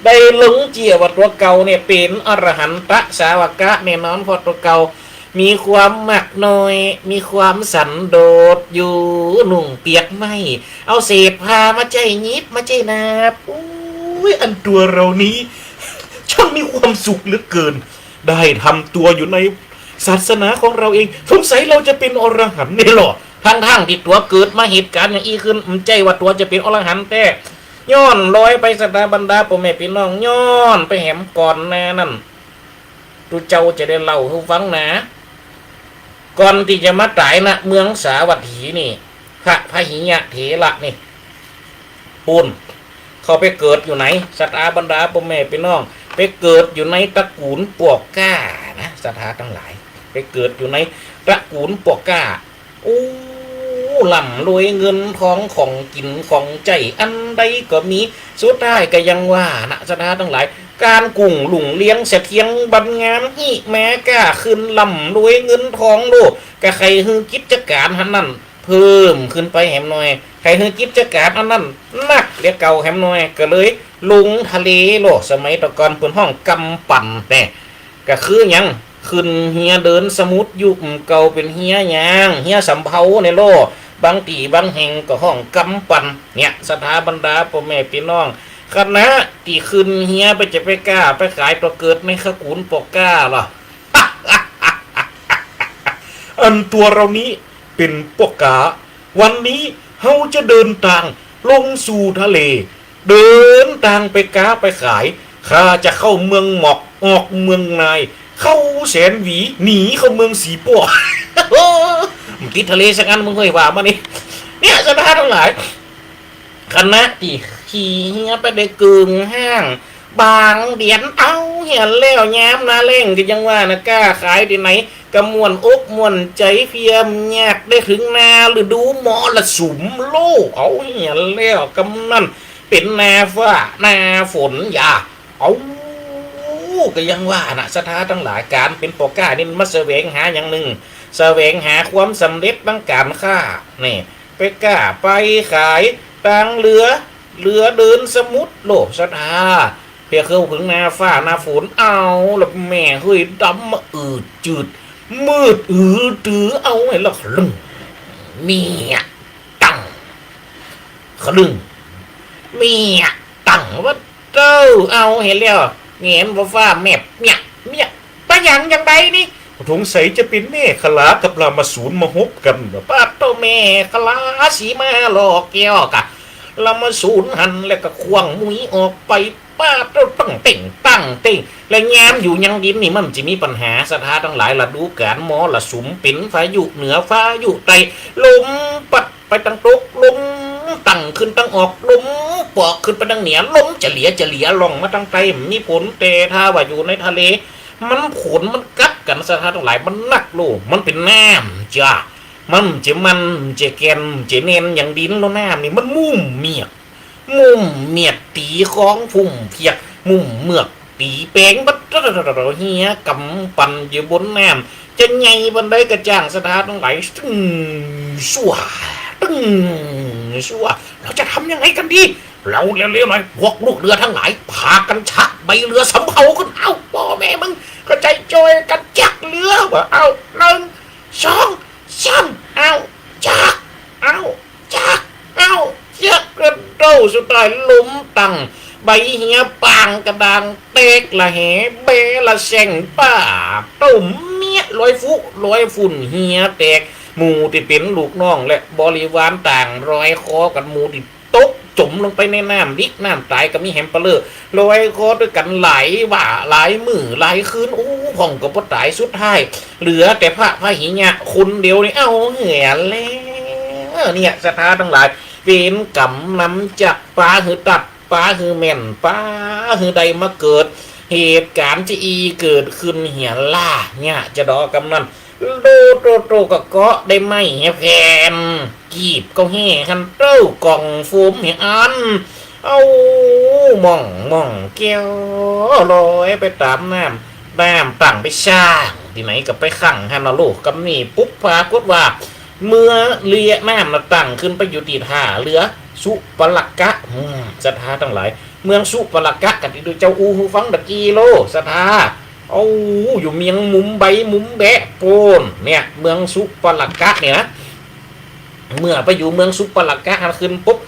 ได้หลงเจื้อว่าตั๋วเก่าเนี่ยเป๋นอรหันตสาวกะแน่นอน เพราะตั๋วเก่ามีความมักน้อย มีความสันโดษอยู่ นุ่งเปียกไหม้ เอาเศษผ้ามาใจ๊หยิบ มาใจ๊นาบ อุ๊ย อันตั๋วเฮานี้ ช่างมีความสุขเหลือเกิน ได้ทำตั๋วอยู่ในศาสนาของเฮาเอง สงสัยเฮาจะเป๋นอรหันต์แน่ลอ ตังๆ ตี้ตั๋วเกิดมาเหตุก๋ารณ์อย่างอี้ขึ้น บ่ใจ้ว่าตั๋วจะเป๋นอรหันต์แต๊ ย้อนรอยไป ศรัทธาบรรดาป้อแม่ปี้น้อง ย้อนไปแหมก่อนหน้านั้น ตุ๊เจ้าจะได้เล่าหื้อฟังนะ ก่อนตี้จะมาต๋าย ณ เมืองสาวัตถีนี่ พระพหิยะเถระนี่ ปู้น เขาไปเกิดอยู่ไหน ศรัทธาบรรดาป้อแม่ปี้น้อง ไปเกิดอยู่ในตระกูลปวกก้านะ ศรัทธาตังหลาย ไปเกิดอยู่ในตระกูลปวกก้า โอ้ ร่ำรวยเงินทอง ของกิ๋นของใจ๊อันใดก็มี สุดท้ายก็อย่างว่านะ ศรัทธาตังหลาย ก๋านกุ้งรุ่งเรืองเสถียรบันงาม ฮิมาก้าขึ้น ร่ำรวยเงินทองโลด ก็ใค่หื้อกิจก๋านอันนั้นเพิ่มขึ้นไปแหมหน่อย ใค่หื้อกิจก๋านอันนั้นนักเหลือเก่าแหมหน่อย ก็เลยลงทะเลโลด สมัยตะก่อนเปิ้นฮ้องกำปั่นแน่ ก็คือหยัง ขึ้นเฮือเดินสมุทรอยู่ บ่าเก่าเป๋นเฮือยาง เฮือสำเภาแน่ลอ บางตี้บางแห่งก็ฮ้องกำปั่น เนี่ย ศรัทธาบรรดาป้อแม่ปี้น้อง ขณะตี้ขึ้นเฮือไปจะไปก้าไปขาย ตั๋วเกิดในตระกูลปวกก้าลอ อันตั๋วเฮานี้เป๋นปวกก้า วันนี้เฮาจะเดินตางลงสู่ทะเล เดินตางไปก้าไปขาย ข้าจะเข้าเมืองหมอก ออกเมืองนาย เข้าแสนหวี หนีเข้าเมืองสีป้อ บ่ติดทะเลสักอัน มึงเฮย ว่ามานี่ เนี่ย ศรัทธาตังหลาย ขณะตี้ขี่เฮือไปได้เกิ่งฮ้าง บางเดือน เอ้า หันแล้วยามหน้าแล้งก็ยังว่านะ ก้าขายตี้ไหนก็ม่วนอกม่วนใจ๋ เพียงอยากได้เถิงหน้าฤดูมรสุมโลก เอ้า หันแล้วกำนั้นเป๋นหน้าฟ้าหน้าฝนยา เอ้า ก็ยังว่านะ ศรัทธาตังหลาย ก๋านเป๋นปวกก้านี่มันมาแสวงหาอย่างนึ่ง แสวงหาความสำเร็จตางก๋านค้า นี่ ไปก้าไปขายตางเฮือ เฮือเดินสมุทรโลด ศรัทธา เพียงเข้าเถิงหน้าฟ้าหน้าฝน เอ้า แล้วแม่เฮยดำมาอืดจืด มืดอือตือ เอ้า หันแล้วคลึ่ง เมียตั้ง คลึ่ง เมียตั้ง ว่าเต้า เอ้า หันแล้ว แหงนฟ้าแมบ เมีย เมีย ปะหยังจังใดนี่ สงสัยจะเป๋นแม่ขลากับรามาสูรมาฮบกั๋น ปาดโธ่ แม่ขลาสีมาหล่อแก้วกะ รามาสูรหันแล้วก็ขว้างมุยออกไป ปาดโธ่ ตั้งเต้ง ตั้งเต้ง แล้วยามอยู่ยังดินนี่มันจะมีปัญหา ศรัทธาตังหลาย ฤดูก๋านมรสุม เป๋นพายุเหนือพายุใต้ ลมปัดไปตางตก ลมตั้งขึ้นตางออก ลมปอกขึ้นไปตางเหนือ ลมจะเหลียจะเหลียล่องมาตางใต้ มีผล แต่ถ้าว่าอยู่ในทะเล มันผลมันกัดกั๋น ศรัทธาตังหลาย มันนักโลก มันเป๋นน้ำจ้า มันจะมันจะแก่นจะแน่นอย่างดิน แล้วน้ำนี่มันมุ่มเมียด มุ่มเมียดตี๋ของพุ่มเผียก มุ่มเมือกตี๋แปง บัดเฮือกำปั่นอยู่บนน้ำ จะใหญ่ปานใดก็จ้าง ศรัทธาตังหลาย ตึ้ง ซั่ว ตึ้ง ซั่ว เราจะทำยังไงกันดี เราเร็วๆหน่อย พวกลูกเฮือตังหลาย พากั๋นชักใบเฮือสำเภาขึ้น เอ้า ป้อแม่มึงก็ใจ๋จ้อยกั๋นจักเฮือ ว่า เอ้า นึ่ง สอง สาม เอ้า จัก เอ้า จัก เอ้า จัก กระเด้อ สุดท้ายล้มตัง ใบเฮียปางกระดางแตกละแห แบะละแส่ง ป๊าดโต้ เมี้ยะ ลอยฟุ้น ลอยฝุ่น เฮียแตก หมู่ตี้เป๋นลูกน้องและบริวารต่างลอยคอกั๋น หมู่ตี้ตกจ๋มลงไปในน้ำ ดิกน้ำต๋ายก็มีแหมเปะเล่อ ลอยคอตวยกั๋นหลายว่าหลายมื้อหลายคืน โอ้ พ่องก็บ่ต๋าย สุดท้าย เหลือแต่พระพาหิยะคนเดียวนี่ เอ้า เหือดแล้ว เนี่ย ศรัทธาตังหลาย เวรก๋รรมนำจัก ปาหื้อตัด ปาหื้อแม่น ปาหื้อได้มาเกิด เหตุก๋ารณ์จะอี้เกิดขึ้นเหียล่า เนี่ย จะดอกำนั้น โต โต โต ก็เกาะได้ไม้แหแผ่น กีบก็แห่หันเต้า ก่องโฟมแหอัน เอ้า ม่อง ม่องแก้ว ลอยไปต๋ามน้ำ น้ำตั้งไปซ่างตี้ไหนก็ไปขังหั้นนะลูก กำนี้ปุ๊บ ปรากฏว่า เมื่อเลียน้ำน่ะตั้งขึ้นไปอยู่ตี้ท่าเรือสุปะละกะ อืม ศรัทธาตังหลาย เมืองสุปะละกะ กั๋นตี้ดูเจ้าอู้หื้อฟังตะกี้โล ศรัทธา เอ้า อยู่เมียงมุมไบมุมแบะโป๊น เนี่ย เมืองสุปะละกะเนี่ยนะ เมื่อไปอยู่เมืองสุปะละกะหั้นขึ้นปุ๊บ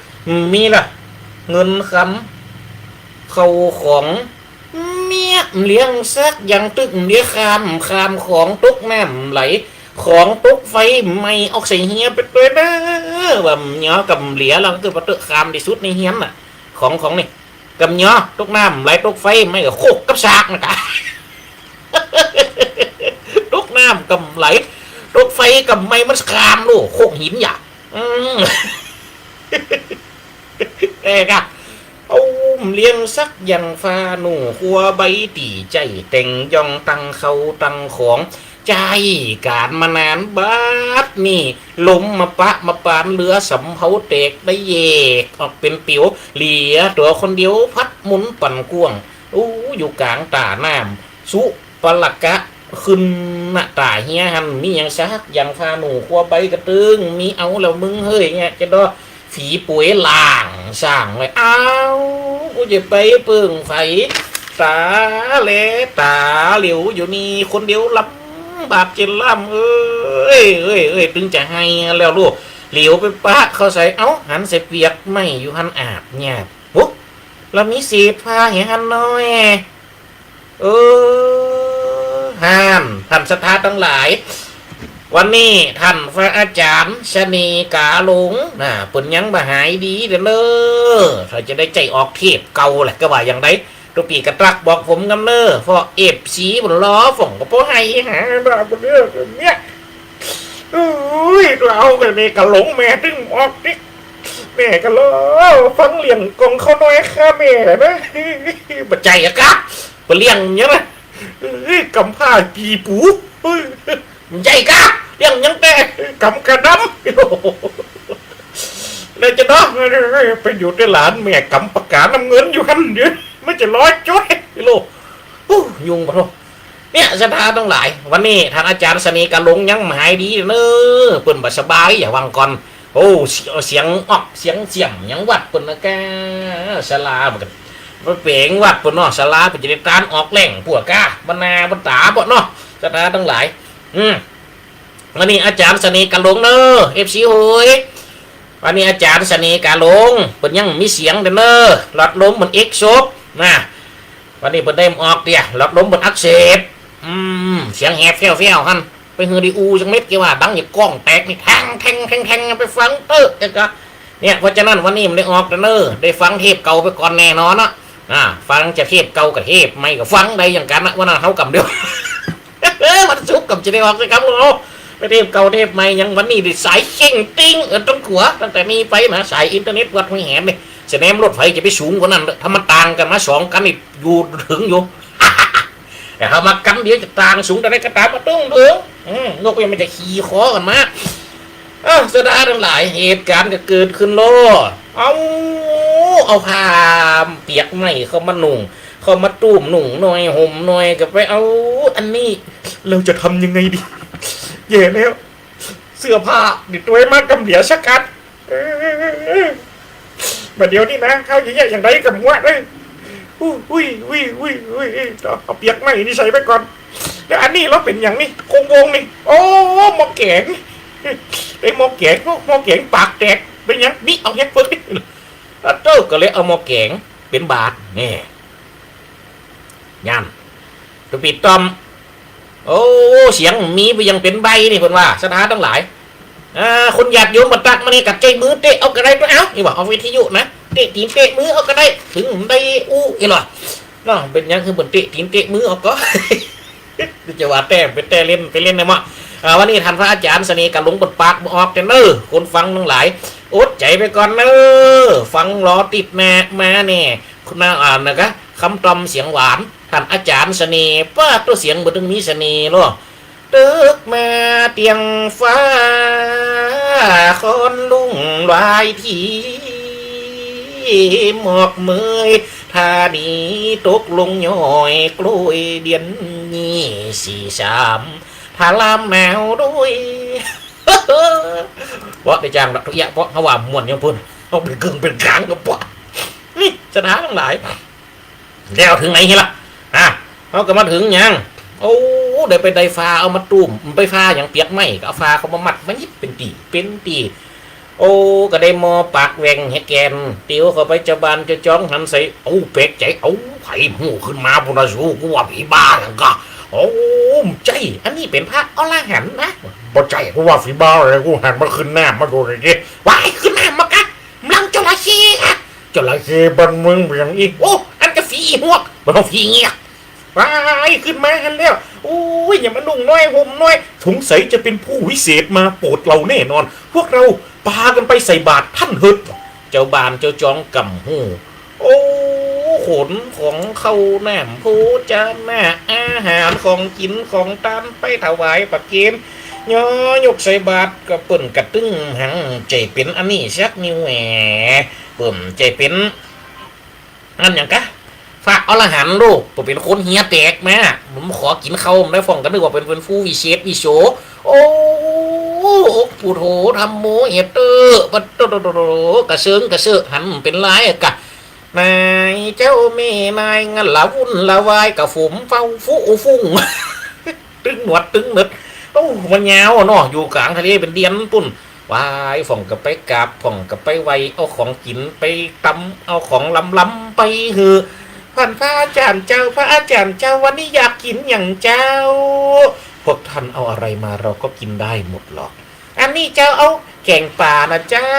มีละ เงินคำ เข้าของ เมียะ บ่เหลือสักอย่าง ตึกบ่เหลือคำ คำของตกน้ำไหล ของตกไฟไหม้ ออกใส่เฮียไปตวยเน่อ ว่าบ่เหลือ ก็บ่เหลือแล้ว ก็คือว่าเต๊อะ คำตี้สุดในเฮือนน่ะ ของ ของนี่ ก็บ่เหลือ ตกน้ำไหล ตกไฟไหม้ ก็โคกกับสากนะกะ ตกน้ำก็บ่ไหล ตกไฟก็บ่ไหม้ มันคำลูก โคกหินหยา อืม เอ้ยกะ เอ้า บ่เหลือสักอย่าง ฟ้าหนุ่งครัวใบตี้ใจ๊แต่ง ย่องตั้งเข้าตั้งของ ใจ๊ก๋านมานาน บัดนี้ลมมาปะมาปาน เหลือสำเภาแตกได้แยกออกเป๋นปิ๋ว เหลือตั๋วคนเดียว พัดหมุนปั่นกว้าง อู้ อยู่ก๋างต้าน้ำ สุปะละกะ ขึ้นหน้าต้าเฮียหั้น มีหยังสักอย่าง ฟ้าหนุ่งครัวใบก็ตึง มีเอาแล้วมึงเฮ้ย เนี่ย จะดอ ฝีป๋วยหล่างส่างไว้ เอ้า กูจะไปเปิงใผ ต๋าแลต๋าเหลียวอยู่นี่คนเดียว ลำบากเจนล่ำ เอ้ย เอ้ย เอ้ย ตึงจะไห้แล้วลูก เหลียวไปปะเข้าใส่ เอ้า หันใส่เปียกไม้อยู่หั้น อาบเนี่ย โห แล้วมีเศษผ้าแหหั้นน้อย เออ หั้น ต้านศรัทธาตังหลาย วันนี้ต้านพระอาจ๋ารย์เสน่ห์ก๋าหลงน่ะ เปิ้นยังบ่หายดีเด้อเน่อ ถ้าจะได้ใจ๊ออกเทปเก่าแหละ ก็ว่าอย่างใด ตุ๊ปี้ก็ตรักบอกผมกำเน่อ เพราะเอฟซีเปิ้นรอฟังก็บ่ไห้หาบ่าบ่เลิกเนี่ย โอ้ย ตั๋วเอาไปเน่ก๋าหลงแม่ตึงออกติ๊ก แม่ก็รอฟังเรื่องของข้าน้อยข้าแม่นะ บ่ใจ้อะกะ บ่เรื่องหยังนะ เอ้ย กำพร้ากี่ปู เอ้ย บ่ใจ้กะ เรื่องหยังแต๊ กำกะดำ แล้วจะเนาะ ไปอยู่แต่หลานแม่กำปากกาน้ำเงินอยู่หั้นเดี๋ยว มันจะรอจดโลก อู้ ยุ่งบ่โทษ เนี่ย ศรัทธาตังหลาย วันนี้ต้านอาจ๋ารย์เสน่ห์ก๋าหลงยังบ่หายดีเน่อ เปิ้นบ่สบาย อย่าว่าก่อน โอ้ เสียง เสียงออก เสียงเสียมหยังวัดเปิ้นนะกะ ศาลาบ่ ไปแป๋งวัดเปิ้นเนาะ ศาลาเปิ้นจะได้ตานออกแหล่ง พวกกะ บ่หน้าบ่ต๋าบ่เนาะ ศรัทธาตังหลาย อืม วันนี้อาจ๋ารย์เสน่ห์ก๋าหลงเน่อ เอฟซี โหย วันนี้อาจ๋ารย์เสน่ห์ก๋าหลง เปิ้นยังมีเสียงเด้อเน่อ หลอดลมเปิ้นเอ็กซบนะ วันนี้เปิ้นได้ออกเตี้ย หลอดลมเปิ้นอักเสบ อืม เสียงแหบแฟ้วๆ หั้น ไปหื้อได้อู้จักเม็ด แกว่าดังอย่างก้องแตกนี่ แทง แทง แทง แทง ไปฟังเต๊อะ แกก็ เนี่ย เพราะฉะนั้นวันนี้มันได้ออกเด้อเน่อ ได้ฟังเทปเก่าไปก่อนแน่นอนเนาะ อ่า ฟังจะเทปเก่ากับเทปใหม่ก็ฟังได้อย่างกั๋นนะ ว่านั้นเฮากำเดียว วันศุกร์กำจะได้ออกสักกำเนาะ ไปเทปเก่าเทปใหม่ยัง วันนี้ได้สายเข่งติ๊ง เออ ต้องขัว ตั้งแต่นี้ไปนะ สายอินเทอร์เน็ตวัดห้วยแหมนี่ สะแนมรถไฟจะไปสูงกว่านั้นเด้อ ถ้ามันต่างกั๋นมาสองกั๋นนี่อยู่เถิงอยู่ แต่ถ้ามากำเดียวจะต่างสูงเต้าใดก็ต๋าม บ่ต้องเถิง อืม นกยังมันจะขี่คอกั๋นมา เอ้า ศรัทธาตังหลาย เหตุก๋ารณ์ก็เกิดขึ้นลอ เอ้า เอาผ้าเปียกไม้เข้ามานุ่ง เข้ามาตุ้มนุ่งหน่อย ห่มหน่อย ก็ไปเอา อันนี้ เราจะทำยังไงดี แย่แล้ว เสื้อผ้านี่ตวยมากำเดียวสักอัน เออ บ่าเดี๋ยวนี้นะ เฮาจะแย่อย่างใดกับมัวเอ้ย อุ้ย อุ้ย อุ้ย อุ้ย อุ้ย เอาเปียกไม้นี่ใส่ไปก่อน แล้วอันนี้เราเป๋นหยังนี่ โครงวงนี่ โอ้ หม้อแก๋ง ไอ้หม้อแก๋ง หม้อแก๋งปากแตก เป๋นหยัง บิเอาแฮะเปิ้น อะโต้ ก็เลยเอาหม้อแก๋งเป๋นบาตร แน่ ยัน ตุ๊ปิดต้อม โอ้ เสียงมีบ่ยังเป๋นใบ้นี่ เปิ้นว่า ศรัทธาตังหลาย อ่า คนญาติโยมบ่ตักมานี่ กัดใจ๊มือเตะเอาก็ได้ตั๊ว เอ้า นี่ว่า เอาวิทยุนะ เตะตี๋นเตะมือเอาก็ได้ เถิงได้อู้ อีหล่อ เนาะ เป๋นหยังคือเปิ้นเตะตี๋นเตะมือเอาก่อ จะว่าแต๊เป๋นแต๊เล่น ไปเล่นนะเมาะ อ่า วันนี้ต้านพระอาจ๋ารย์เสน่ห์กะหลงเปิ้นปากบ่ออกแต๊เน่อ คนฟังตังหลาย อดใจ๋ไปก่อนเน่อ ฟังรอติ๊ดหน้ามาแน่ คุณนา อ่า นะกะ คำต้อมเสียงหวาน ต้านอาจ๋ารย์เสน่ห์ ป๊าด ตั๊วเสียงบ่ตึงมีเสน่ห์ลอ ตึกมาเตียงฟ้า คอนลุ่งลายที หมอกเมย ธานีตกลงย้อย กล้วยเดือนนี้ สี่สาม ถลำแมวด้วย เปาะได้จ้างดอกเอี้ย เปาะเฮาว่าม่วนอย่างเปิ้น เฮาเป๋นเกิ่งเป๋นกลางก็เปาะ นี่ ศรัทธาตังหลาย แล้วเถิงไหนเหียล่ะ อ่ะ เฮาก็มาเถิงหยัง โอ้ ได้ไปได้ฟาเอามาตุ้ม ไปฟาหยัง เปียกไม้ ก็เอาฟาเข้ามามัด มายิบเป๋นตี้ เป๋นตี้ โอ้ ก็ได้หม้อปากแหว่งแหแก่น เตียวเข้าไปจาวบ้านจาวจองหันใส่ โอ้ แปลกใจ๋ เอ้า ใผฮู้ขึ้นมาปุ้นน่ะสู กูว่าผีบ้าหยังก่อ โอ้ บ่ใจ้ อันนี้เป๋นพระอรหันต์นะ บ่ใจ้ กูว่าผีบ้าเลย กูหันมาขึ้นน้ำมาดูหน่อยดิ ว้าย ขึ้นน้ำมากั๊ก กำลังจระเข้อะ จระเข้บ้านมึงเป๋นหยังอีก โอ้ อันก็ผีอีหวก บ่ต้องผีเงี้ย ว้าย ขึ้นมาหั้นแล้ว โอ้ย อย่ามานุ่งน้อยห่มน้อย สงสัยจะเป็นผู้วิเศษมาโปรดเราแน่นอน พวกเราปากั๋นไปใส่บาตรต้านเถิด จาวบ้านจาวจองก่ำฮู้ โอ้ ขนของข้าวน้ำโภชนะอาหาร ของกิ๋นของตานไปถวายประเคน ยอยกใส่บาตร ก็เปิ้นกระตึงหัง ใจ้เป๋นอันนี้สักนิวแหม เปิ้นใจ้เป๋น อันหยังกะ พระอรหันต์โลก บ่เป๋นคนเหียแตกมา ผมขอกิ๋นข้าวบ่ได้ พ่องก็นึกว่าเป๋น เป๋นผู้วิเศษวิโส โอ้ อกพุทโธธัมโม เอเตอะ ปะโตโตโตโต กระเซิงกระเซิง หันเป๋นลายอะกะ นายเจ้าแม่นาย งันละวุ่นละวาย กะฝุมเฝ้าฟู้ฟุ้ง ตึงหนวดตึงเหนิด โอ้ มันยาวอะเนาะ อยู่ก๋างทะเลเป๋นเดือนปุ้น ว้าย พ่องก็ไปกราบ พ่องก็ไปไหว้ เอาของกิ๋นไปตำ เอาของลำๆ ไปหื้อ ท่านพระอาจ๋ารย์เจ้า พระอาจ๋ารย์เจ้า วันนี้อยากกิ๋นหยังเจ้า พวกท่านเอาอะไรมาเราก็กิ๋นได้หมดหรอก อันนี้เจ้า เอาแก๋งป๋านะเจ้า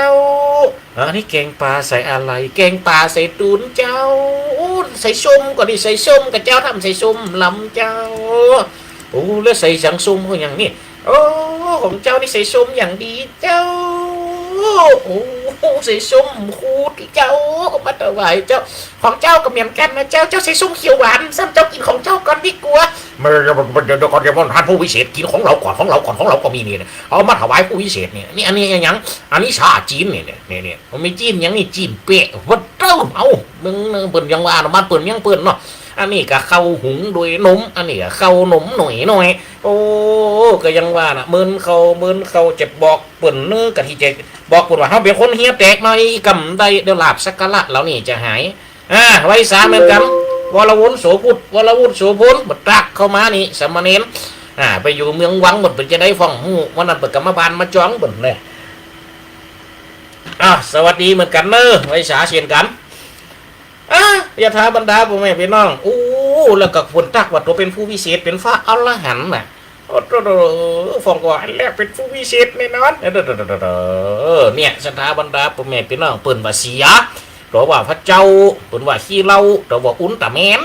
อันนี้แก๋งป๋าใส่อะไร แก๋งป๋าใส่ตู๋นเจ้า ใส่ส้มก็ดี ใส่ส้มก่อเจ้า ทำใส่ส้มลำเจ้า โอ้ แล้วใส่สังส้มเขาอย่างนี้ โอ้ ของเจ้านี่ใส่ส้มอย่างดีเจ้า โอ้ ใส่ส้มคูดเจ้า มาถวายเจ้า ของเจ้าก็เหมือนกั๋นนะเจ้า เจ้าใส่ส้มเขียวหวาน ซ้ำเจ้ากิ๋นของเจ้าก่อนดีกว่า ไม่ เดี๋ยวก่อน เดี๋ยวก่อน ท่านผู้วิเศษ กิ๋นของเราก่อน ของเราก่อน ของเราก็มีนี่นะ เอามาถวายผู้วิเศษนี่ นี่อันนี้หยัง อันนี้ซาจี๋นนี่ นี่ นี่ นี่ มันมีจี๋นหยังนี่ จี๋นเป๊ะ วัดเต้า เอา มึง เปิ้นยังว่านะ บ้านเปิ้นเมืองเปิ้นเนาะ อันนี้ก็ข้าวหุงโดยนม อันนี้ก็ข้าวหนมหน่อยๆ โอ้ ก็ยังว่านะ เหมือนข้าว เหมือนข้าวจะบอกเปิ้นเนาะ กะตี้จะบอกเปิ้นว่าเฮาเป๋นคนเหียแตกมา กำได้ เดี๋ยวลาภสักการะเหล่านี้จะหาย อ่า ไหว้สาเหมือนกั๋น วรวุฒิโสภุต วรวุฒิโสภุต บ่ตักเข้ามานี่ สามเณร อ่า ไปอยู่เมืองวังหมด เปิ้นจะได้ฟ้องฮู้ วันนั้นเปิ้นก็มาบ้านมาจองเปิ้นแหละ อ่ะ สวัสดีเหมือนกั๋นเนาะ ไหว้สาเช่นกั๋น อ่ะ ศรัทธาบรรดาป้อแม่ปี้น้อง โอ้ แล้วก็เปิ้นตักว่าตั๋วเป๋นผู้วิเศษ เป๋นพระอรหันต์น่ะ โอ้โธ่ ฟ้องก็ว่าอันแรกเป๋นผู้วิเศษแน่นอน เนี่ย ศรัทธาบรรดาป้อแม่ปี้น้อง เปิ้นว่าเสีย ตั๋วว่าพระเจ้า เปิ้นว่าขี้เหล้า ตั๋วว่าอุลตร้าแมน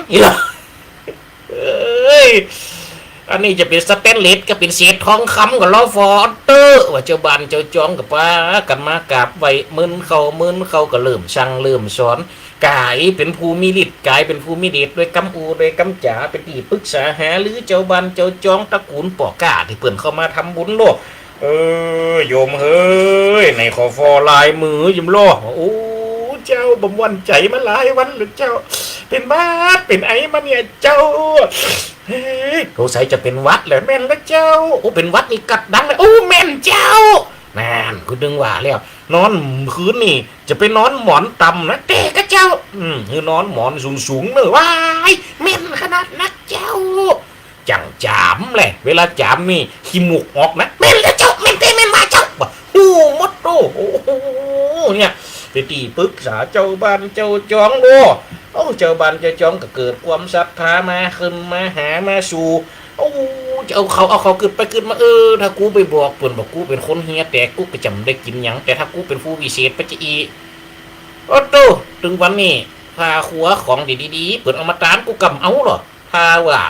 เอ้ย อันนี้จะเป๋นสแตนเลส ก็เป๋นเศษทองคำ ก็ลอฟอเต๊อะ ว่าเจ้าบ้านเจ้าจองก็ปากั๋นมากราบไหว้ เมินเข้า เมินเข้าก็เริ่มสั่งเริ่มสอน ก๋ายเป๋นผู้มีฤทธิ์ ก๋ายเป๋นผู้มีเดช ด้วยกำอู้ ด้วยกำจ๋า เป๋นตี้ปรึกษาหารือเจ้าบ้านเจ้าจอง ตระกูลป้อก๊าตี้เปิ้นเข้ามาทำบุญโลก เออ โยมเฮ้ย ไหนขอฟอลายมือยิมโลก โอ้ เจ้า บ่ม่วนใจ๋มาหลายวันแล้วเจ้า เป๋นหวัดเป๋นไอมาเนี่ยเจ้า เฮ้ย สงสัยจะเป๋นหวัดแหละ แม่นแล้วเจ้า โอ้ เป๋นหวัดนี่กัดดังเลย โอ้ แม่นเจ้า นั่น กูนึกว่าแล้ว นอนคืนนี่จะไปนอนหมอนต่ำนะ แต๊กะเจ้า อืม หื้อนอนหมอนสูงๆ เน่อ ว้าย แม่นขนาดนักเจ้า จั่งจามแหละ เวลาจามนี่ขี้มูกออกนะ แม่นแล้วเจ้า แม่นแต๊แม่นว่าเจ้า บ่ โอ้โห เนี่ย เป๋นตี้ปึกษาเจ้าบ้านเจ้าจองโล โอ้ เจ้าบ้านเจ้าจองก็เกิดความศรัทธามา ขึ้นมาหามาสู่ โอ้ จะเอาเขา เอาเขากึ๊ดไปกึ๊ดมา เออ ถ้ากูไปบอกเปิ้นว่ากูเป๋นคนเหียแตก กูก็จะบ่ได้กิ๋นหยัง แต่ถ้ากูเป๋นผู้วิเศษไปจะอี้ โอ้โต เถิงวันนี้ ผ้าครัวของดีๆ เปิ้นเอามาตาน กูก็บ่เอาลอ ถ้าว่า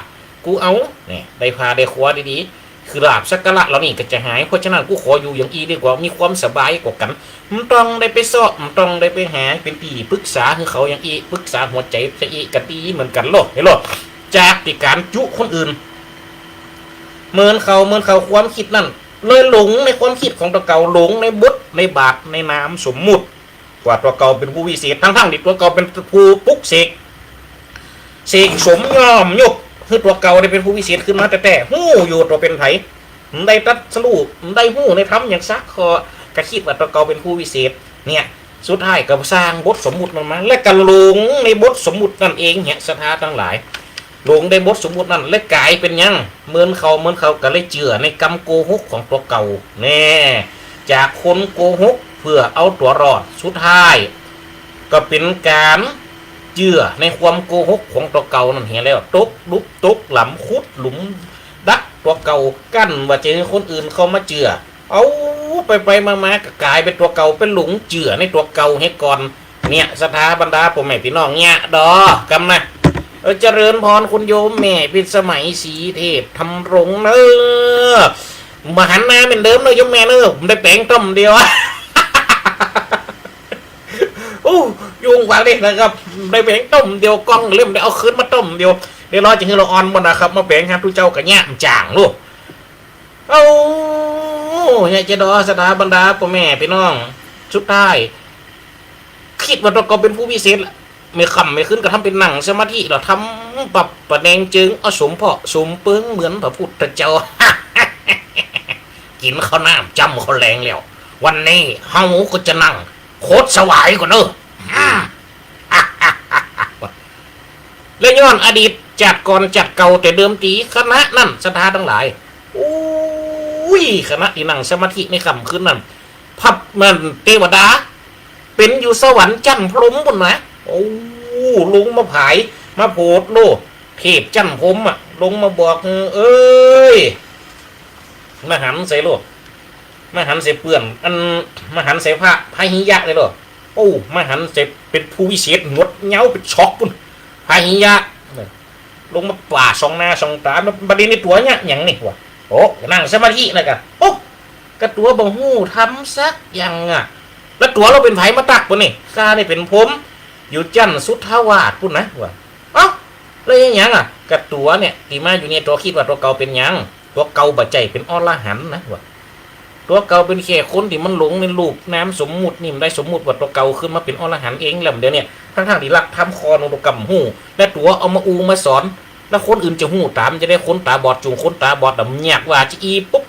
กูเอา เนี่ย ได้ผ้าได้ครัวดีๆ คือลาภสักการะเหล่านี้ก็จะหาย เพราะฉะนั้นกูขออยู่อย่างอี้ดีกว่า มีความสบายกว่ากั๋น บ่ต้องได้ไปเซาะ บ่ต้องได้ไปหา เป๋นตี้ปึกษาหื้อเขาอย่างอี้ ปึกษาหัวใจ๋จะอี้ก็ดีเหมือนกั๋นลอ หันลอ จากตี้ก๋านจุคนอื่น เหมือนเขา เหมือนเขาความกึ๊ดนั้น เลยหลงในความกึ๊ดของตั๋วเก่า หลงในบทในบาทในนามสมมุติ ว่าตั๋วเก่าเป๋นผู้วิเศษ ทั้งๆ ตี้ตั๋วเก่าเป๋นผู้ปลุกเสก เสกสมยอมยกหื้อตั๋วเก่าได้เป๋นผู้วิเศษขึ้นมาแต๊ๆ ฮู้อยู่ตั๋วเป๋นใผ บ่ได้ตรัสรู้ บ่ได้ฮู้ในธรรมหยังสักข้อ ก็กึ๊ดว่าตั๋วเก่าเป๋นผู้วิเศษ เนี่ย สุดท้ายก็สร้างบทสมมุตินั้นมา และก็หลงในบทสมมุตินั้นเองเนี่ย ศรัทธาตังหลาย หลงในบทสมมุตินั้น และก๋ายเป๋นหยัง เหมือนเขา เหมือนเขาก็เลยเจื้อในกำโกหกของตั๋วเก่า แน่ จากคนโกหกเพื่อเอาตั๋วรอด สุดท้าย ก็เป๋นก๋านเจื้อในความโกหกของตั๋วเก่านั้นเหียแล้ว ตกลุกตกหลำ ขุดหลุมดักตั๋วเก่า กั้นว่าจะหื้อคนอื่นเข้ามาเจื้อ เอาไปๆ มาๆ ก็ก๋ายเป๋นตั๋วเก่า ไปหลงเจื้อในตั๋วเก่าเหียก่อน เนี่ย ศรัทธาบรรดาป้อแม่ปี้น้อง เนี่ยดอกำนะ เออ เจริญพรคุณโยมแม่พิสมัย ศรีเทพธำรงเนอะ บ่หันหน้าเหมือนเดิมเนอะโยมแม่เนอะ บ่ได้แป๋งต้มเดียว โอ้ ยุ่งกว่าเลยนะครับ บ่ได้แป๋งต้มเดียว กล้องเล่มได้เอาคืนมาต้มเดียว เดี๋ยวรอจะหื้อละอ่อนหมดนะครับ มาแป๋งหาตุ๊เจ้าก็เนี่ยจ๋างลูก โอ้ เนี่ยจะดอ ศรัทธาบรรดาป้อแม่ปี้น้อง สุดท้าย กึ๊ดว่าตั๋วเก่าเป๋นผู้วิเศษละ ไม่ค่ำไม่คืนก็ทำเป๋นนั่งสมาธิ แล้วทำปรับประแนงเจิง เอาสมเพาะสมเปิงเหมือนพระพุทธเจ้า กิ๋นข้าวน้ำจ้ำข้าวแลงแล้ว วันนี้เฮาก็จะนั่งโคตรสวายก่อนเนอะ และย้อนอดีตจาติก่อนจาติเก่าแต่เดิมตี คณะนั้นศรัทธาตังหลาย อุ้ย คณะตี้นั่งสมาธิในค่ำคืนนั้น พระมันเตวดา เป๋นอยู่สวรรค์จั้นพรหมปู้นนะ โอ้ ลงมาผาย มาโผดโลด เทพจั้นพรหมอะ ลงมาบอก เออ เอ้ย มาหันใส่โลด มาหันใส่เปื้อน อัน มาหันใส่พระ พระหิยะเลยโลด โอ้ มาหันใส่เป๋นผู้วิเศษ หนวดยาวเป๋นศอกปู้น พระหิยะ ลงมาปาดส่องหน้าส่องต๋า บัดนี้ตั๋วเนี่ยหยังนี่วะ โอ้ นั่งสมาธินะกะ โอ้ กะตั๋วบ่ฮู้ธรรมสักอย่างอะ แล้วตั๋วลาวเป๋นใผมาตั๊กปู้นนี่ ข้านี่เป๋นพรหม อยู่จั้นสุทธาวาสปู้นนะ วะ เอ้า แล้วอีหยังอะ กะตั๋วเนี่ย ตี้มาอยู่เนี่ย ตั๋วกึ๊ดว่าตั๋วเก่าเป๋นหยัง ตั๋วเก่าบ่ใจ้เป๋นอรหันต์นะ วะ ตั๋วเก่าเป๋นแค่คนตี้มันหลงในรูปนามสมมุตินี่ มันได้สมมุติว่าตั๋วเก่าขึ้นมาเป๋นอรหันต์เอง แล้วเดี๋ยวเนี่ย ทั้งๆ ตี้หลักธรรมข้อนึ่งตั๋วก็บ่ฮู้ และตั๋วเอามาอู้มาสอน แล้วคนอื่นจะฮู้ต๋ามจะได้ คนต๋าบอดจุ่งคนต๋าบอดดำ เยียกว่าจะอี้ปุ๊บ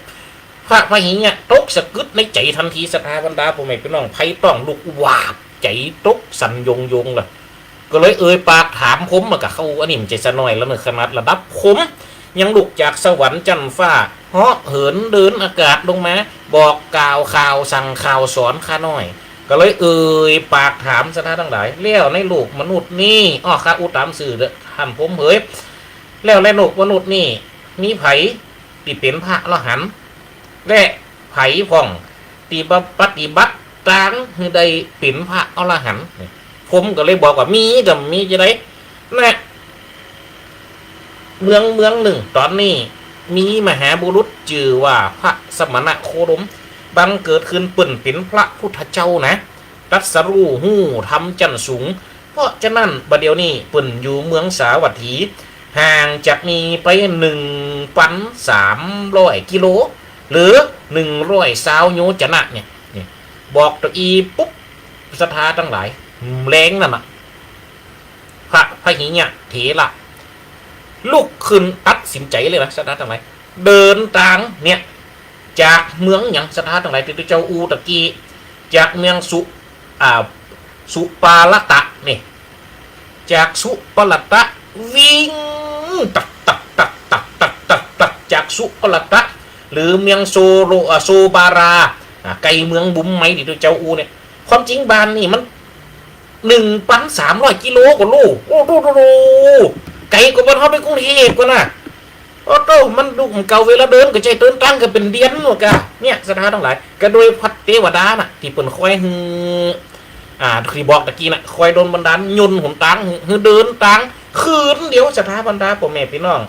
พระพะหิงะตกสะกึดในใจ๋ตันที ศรัทธาบรรดาป้อแม่ปี้น้อง ใผต้องลุกวาบ ใจ๋ตกสั่นโยงๆ ละ ก็เลยเอ่ยปากถามพรหม มันก็เข้า อันนี้มันจะสะน้อยแล้วเนอะ ขนาดระดับพรหมยังลุกจากสวรรค์จั้นฟ้า เหาะเหินเดินอากาศลงมา บอกกล่าวข่าวสั่งข่าวสอนข้าน้อย ก็เลยเอ่ยปากถามศรัทธาตังหลาย แล้วในโลกมนุษย์นี่ อ้อ ข้าอู้ต๋ามซื่อเด้อ ต้านพรหมเหย แล้วในโลกมนุษย์นี่ มีใผตี้เป๋นพระอรหันต์ และใผพ่องตี้บ่ปฏิบัติต๋างหื้อได้เป๋นพระอรหันต์ พรหมก็เลยบอกว่า มีก็มีจะใด นะ เมืองเมืองนึ่งต๋อนนี้ มีมหาบุรุษจื้อว่าพระสมณโคดม บังเกิดขึ้นเปิ้นเป๋นพระพุทธเจ้านะ ตรัสรู้ฮู้ธรรมจั้นสูง เพราะฉะนั้นบ่าเดี่ยวนี้เปิ้นอยู่เมืองสาวัตถี ห่างจากนี่ไปหนึ่งปันสามร้อยกิโล หรือหนึ่งร้อยซาวโยจนะเนี่ย นี่ บอกตะอี้ปุ๊บ ศรัทธาตังหลาย แลงนั้นน่ะ พระพะหิงะเถระ ลุกขึ้นตัดสินใจ๋เลยนะ ศรัทธาตังหลาย เดินตางเนี่ย จากเมืองหยัง ศรัทธาตังหลาย ตี้เจ้าอู้ตะกี้ จากเมืองสุ อ่า สุปาละตะนี่ จากสุปาละตะ วิ่ง ตัก ตัก ตัก จากสุปาละตะ หรือเมืองโซโล อ่า โซบารา อ่า ไก๋เมืองบุ๋มไหมตี้ตุ๊เจ้าอู้เนี่ย ความจริงบ้านนี่มัน หนึ่งปันสามร้อยกิโลกว่าลูก โอ้โธ่โธ่โธ่ ไก๋กว่าบ้านเฮาไปกรุงเทพฯก่อนนะ โอ้โธ่ มันดุ เก่าเวลาเดินก็ใจ้เดินตางก็เป๋นเดือนหมดก่ะ เนี่ย ศรัทธาตังหลาย ก็โดยพระเตวดาน่ะ ตี้เปิ้นคอยหื้อ อ่า ตี้บอกตะกี้น่ะ คอยดลบันดาล ย่นหนตางหื้อ หื้อเดินตางคืนเดียว ศรัทธาบรรดาป้อแม่ปี้น้อง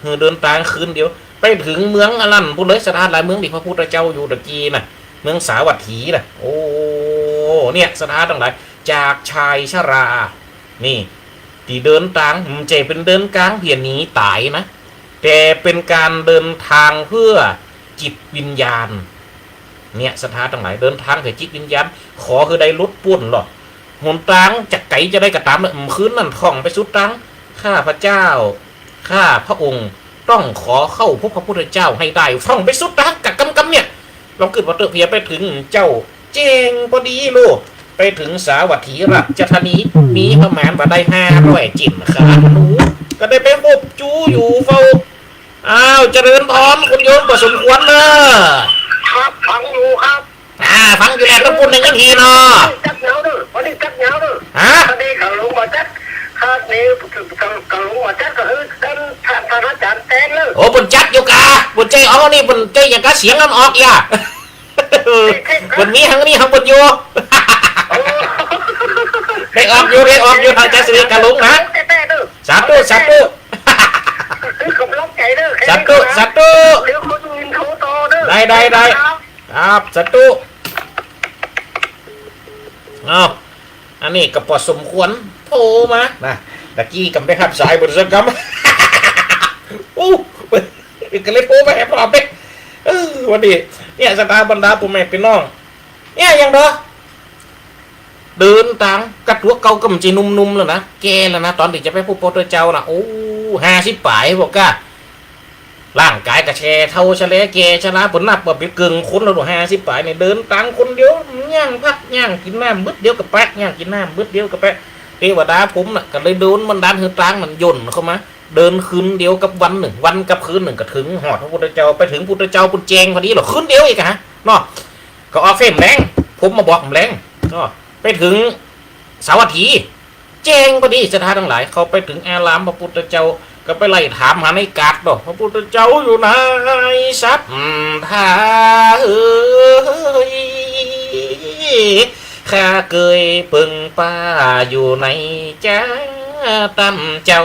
หื้อเดินตางคืนเดียว ไปเถิงเมืองอันนั้นปู้นเลย ศรัทธาหลาย เมืองตี้พระพุทธเจ้าอยู่ตะกี้น่ะ เมืองสาวัตถีน่ะ โอ้ เนี่ย ศรัทธาตังหลาย จากชายชรา นี่ ตี้เดินตาง บ่ใจ้เป๋นเดินตางเปื้อหนีต๋ายนะ แต่เป๋นก๋านเดินตางเปื้อจิตวิญญาณ เนี่ย ศรัทธาตังหลาย เดินตางเปื้อจิตวิญญาณ ขอหื้อได้หลุดป๊นลอด หนตางจะไก๋จาใดก็ต๋ามเน่อ บ่าคืนนั้นท่องไปสุดตาง ข้าพเจ้า ข้าพระองค์ต้องขอเข้าพบพระพุทธเจ้าให้ได้ ท่องไปสุดตางกะกำกำเนี่ย ลองกึ๊ดว่าเต๊อะ เปื้อไปเถิงเจ้า แจ้งปอดีโลด ไปเถิงสาวัตถีราชธานี มีประมาณบ่าได้ห้าร้อยเจ๋นขา ก็ได้ไปพบจูอยู่เฝ้า อ้าว เจริญพรคุณโยม ป้อสมควรเน่อ ครับ ฟังอยู่ครับ อ่า ฟังอยู่แล้ว ต้องปู๊นหนึ่งนาทีเนาะ จักเหงาเน่อ วันนี้จักเหงาเน่อ ฮะ วันนี้เขาลงมาจัด ครับ นี่เขาลงมาจัดก็คือท่าน ท่านอาจารย์แตนเน่อ โอ้ เปิ้นจัดอยู่ก่ะ เปิ้นใจ้ออกนี่ เปิ้นใจ้อย่างก่ะ เสียงมันออกอย่า เปิ้นมีหังนี่หังเปิ้นอยู่ โอ้ ได้ออกอยู่ ได้ออกอยู่ ทางอาจารย์สิริกะลงนะ แต๊ๆเน่อ สาธุ สาธุ คือกำลังใจ๋เน่อ สาธุ สาธุ เดี๋ยวคนอื่นโทรต่อเน่อ ได้ ได้ ได้ ครับ ครับ สาธุ อ้าว อันนี้ก็ป้อสมควรโทรมานะ ตะกี้ก็บ่ได้ฮับสายเปิ้นสักกำ อู้ ก็เลยโทรมาหาป้อเป๊ก เออ วันนี้ เนี่ย ศรัทธาบรรดาป้อแม่ปี้น้อง เนี่ย อย่างเดาะ เดินตาง กะตั๋วเก่าก็บ่ใจ้หนุ่มๆแล้วนะ แก่แล้วนะ ต๋อนตี้จะไปพบพระพุทธเจ้าน่ะ โอ้ ห้าสิบป๋ายบอกก่ะ ร่างก๋ายก็แฉะเฒ่าแฉะแล แก่ชรา เปิ้นนับว่าเป๋นเกิ่งคนแล้ว ห้าสิบป๋ายเนี่ย เดินตางคนเดียว ย่างพัก ย่างกิ๋นน้ำบึดเดียวก็ไป ย่างกิ๋นน้ำบึดเดียวก็ไป เตวดาผมน่ะ ก็เลยดลบันดาลหื้อตางมันย่นเข้ามา เดินคืนเดียวกับวันนึ่ง วันกับคืนนึ่งก็เถิงฮอดพระพุทธเจ้า ไปเถิงพุทธเจ้าเปิ้นแจ้งปอดีลอ คืนเดียวอีกอะเนาะ ก็ออกเฟ้นแลง ผมมาบอกแลงเนาะ ไปเถิงสาวัตถี แจ้งปอดี ศรัทธาตังหลาย เข้าไปเถิงอารามพระพุทธเจ้า ก็ไปไล่ถามหาในกาดเนาะ พระพุทธเจ้าอยู่ไหน ศรัทธาเอ๋ย ข้าเกยเปิงป้าอยู่ในจ้า ต้านเจ้า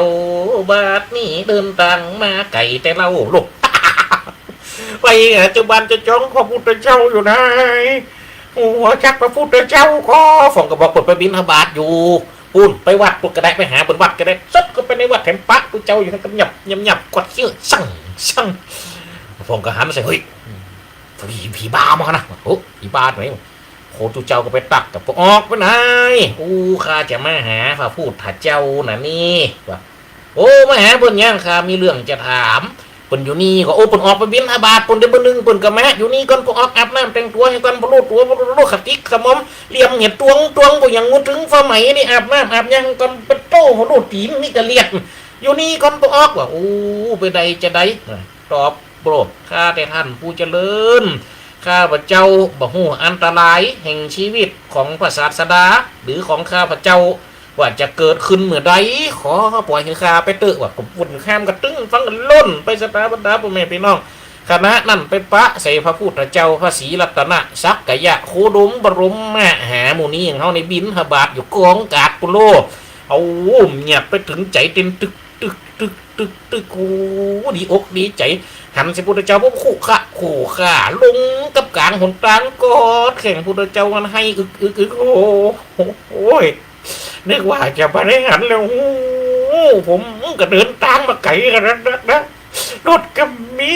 บาดนี้เดินตางมาไก๋แต่เล่าลูก ไปหาเจ้าบ้านเจ้าจอง พระพุทธเจ้าอยู่ไหน หัวจักพระพุทธเจ้า ก็ พ่องก็บอกเปิ้นไปบิณฑบาตอยู่ปู๊น ไปวัดปู๊นก็ได้ ไปหาเปิ้นวัดก็ได้ สดเข้าไปในวัด แถมปะพุทธเจ้าอยู่หั้นก็หยับหยับหยับ กวาดขี้สั่งสั่ง พ่องก็หันใส่ เฮ้ย ผี ผีบ้ามานะ โอ้ ผีบ้าไหน โคตุเจ้าก็ไปตักกับ ปะออกไปไหน อู้ ข้าจะมาหาพระพุทธเจ้านะนี่ ว่า โอ้ มาหาเปิ้นหยัง ข้ามีเรื่องจะถาม เปิ้นอยู่นี่ก็ โอ้ เปิ้นออกไปบิณฑบาตปู๊น เดี๋ยวมื้อนึ่งเปิ้นก็มา อยู่นี่ก่อน ปะออก อาบน้ำแต่งตั๋วหื้อก่อน บ่ฮู้ตั๋ว บ่ฮู้ขะติกขะหมอม เหลี่ยมเหียดตวงตวง บ่อย่างงูถึงฟ้าไหมนี่ อาบน้ำอาบหยังก่อน ปะโต้ บ่ฮู้ตี๋นนี่ก็เลียด อยู่นี่ก่อน ปะออก ว่า โอ้ ไปได้จะได้ ตอบ โปรดข้าแต่ท่านผู้เจริญ ข้าพเจ้าบ่ฮู้อันตรายแห่งชีวิตของพระศาสดา หรือของข้าพเจ้า ว่าจะเกิดขึ้นเมื่อใด ขอปล่อยหื้อข้าไปเต๊อะ ว่า ก็ปุ้นข้ามกระตึ้งฟังกันล่นไป ศรัทธาบรรดาป้อแม่ปี้น้อง ขณะนั้นไปปะใส่พระพุทธเจ้า พระศรีรัตนะ สักกายะโคดมบรมมหามุนีของเฮาในบิณฑบาตอยู่กองกาดปู๊นโล เอา เงียบไปเถิงใจ๋เต้นตึก ตึก ตึก ตึก ตึก โอ้ ดีอกดีใจ๋ หันใส่พุทธเจ้าปุ๊บ คุขะ คุขะ ลงกับก๋างหนตาง กอดแข้งพุทธเจ้า มันไห้อึก อึก อึก โอ้ โอ้ย นึกว่าจะบ่ได้หันแล้ว โอ้ ผมก็เดินตางมาไก๋ขนาดนั้นนะ รถก็มี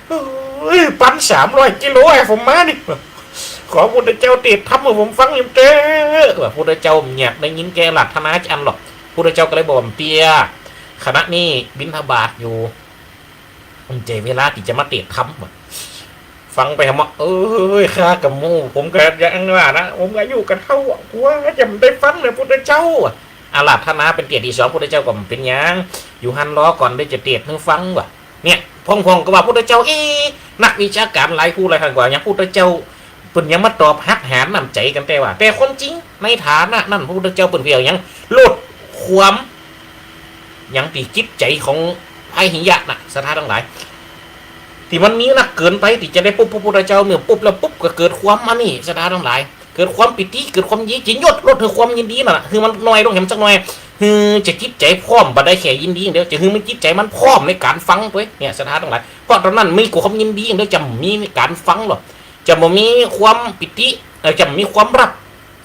เฮ้ย ปันสามร้อยกิโล ไอ้ผมมานี่ ขอพุทธเจ้าเตสน์ธรรมหื้อผมฟังแหมเต๊อะ ว่าพุทธเจ้าเงียบ ได้ยินแก่อาราธนาจักอันหรอก พุทธเจ้าก็เลยบอกว่า เตี้ย ขณะนี้บิณฑบาตอยู่ บ่ใจ้เวลาตี้จะมาเตสน์ธรรม ฟังไปหาหมอ เอ้ย ข้าก็บ่ฮู้ ผมก็อย่างว่านะ ผมก็อายุก็เฒ่า กลัวจะบ่ได้ฟังนะพุทธเจ้า อาราธนาเป๋นเตี้ยตี้สอง พุทธเจ้าก็บ่เป๋นหยัง อยู่หั้นรอก่อน เดี๋ยวจะเตสน์หื้อฟัง ว่า เนี่ย พ่องๆ ก็ว่าพุทธเจ้า เอ๊ะ นักวิชาก๋านหลายผู้หลายท่านก็ว่าหยังพุทธเจ้า ปิ้นยังมาตอบหักหาญน้ำใจ๋กั๋นแต๊ว่า แต่ความจริงในฐานะนั้นพระพุทธเจ้าเปิ้นเพียงหยัง ลดความหยังตี้จิตใจ๋ของพาหิยะน่ะ ศรัทธาตังหลาย ตี้มันมีนักเกินไปตี้จะได้ปุ๊บพระพุทธเจ้า เมื่อปุ๊บแล้วปุ๊บก็เกิดความอันนี้ ศรัทธาตังหลาย เกิดความปีติ เกิดความยินดี จะยดลดหื้อความยินดีนั่นน่ะ หื้อมันน้อยลงแหมสักหน่อย หื้อจะจิตใจ๋พร้อม บ่ได้แค่ยินดีอย่างเดียว จะหื้อมันจิตใจ๋มันพร้อมในก๋านฟังตวย เนี่ย ศรัทธาตังหลาย เพราะต๋อนนั้นมีความยินดีอย่างเดียว จะมีก๋านฟังหรอก จะบ่มีความปีติ เอ่อ จะบ่มีความฮัก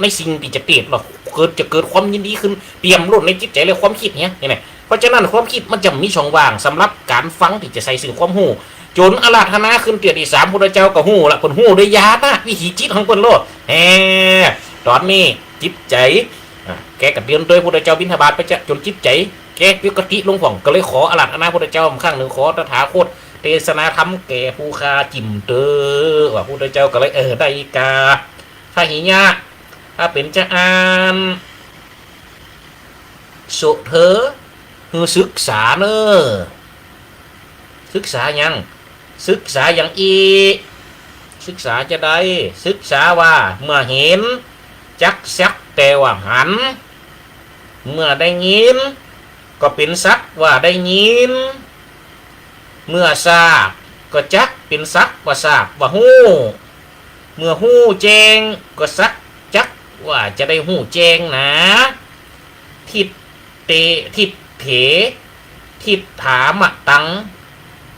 ในสิ่งตี้จะเตศหรอก เกิด จะเกิดความยินดีขึ้น เปี่ยมล้นในจิตใจ๋และความกึ๊ดเหีย นี่แหละ เพราะฉะนั้นความกึ๊ดมันจะมีช่องว่างสำหรับก๋านฟังตี้จะใส่ซึ่งความฮู้ จ๋นอาราธนาขึ้นเตื้อตี้สาม พุทธเจ้าก็ฮู้ละ เปิ้นฮู้โดยญาณวิถีจิตของเปิ้นโลด แหม ต๋อนนี้จิตใจ๋ อ่ะ แกก็เตียนตวยพุทธเจ้าบิณฑบาตไปจะจ๋นจิตใจ๋แกปกติลงพ่อง ก็เลยขออาราธนาพุทธเจ้าครั้งนึ่ง ขอตถาคตเตสนาธรรมแก่ผู้ข้าจิ่มเต๊อะ ว่าพุทธเจ้าก็เลย เออ ได้กา พาหิยะ ถ้าเป๋นจาอั้น สุเถอ หื้อศึกษาเน่อ ศึกษาหยัง ศึกษาหยังอี้ ศึกษาจาใด ศึกษาว่าเมื่อเห็นจักซักแต่ว่าหัน เมื่อได้ยินก็เป๋นสักว่าได้ยิน เมื่อทราบก็จักเป๋นสักว่าทราบว่าฮู้ เมื่อฮู้แจ้งก็สักจักว่าจะได้ฮู้แจ้งนา ทิฏเต ทิฏเถ ทิฏฐามะตัง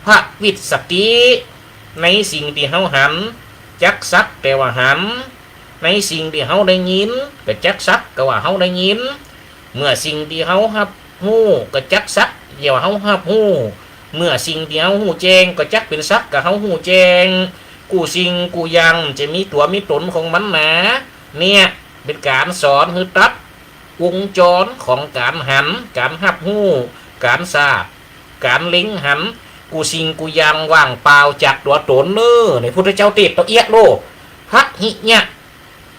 ภวิสสติ ในสิ่งตี้เฮาหัน จักสักแต่ว่าหัน ในสิ่งตี้เฮาได้ยิน ก็จักสักก็ว่าเฮาได้ยิน เมื่อสิ่งตี้เฮาฮับฮู้ ก็จักสักแต่ว่าเฮาฮับฮู้ เมื่อสิ่งตี้เฮาฮู้แจ้ง ก็จักเป๋นสักก็เฮาฮู้แจ้ง กู้สิ่งกู้อย่างจะมีตั๋วมีต๋นของมันนา เนี่ย เป๋นก๋านสอนหื้อตัด วงจรของก๋านหัน ก๋านฮับฮู้ ก๋านทราบ ก๋านเล็งหัน กู้สิ่งกู้อย่างว่างเปล่าจากตั๋วต๋นเน่อ ในพุทธเจ้าเตศตะเอียะโล พาหิยะ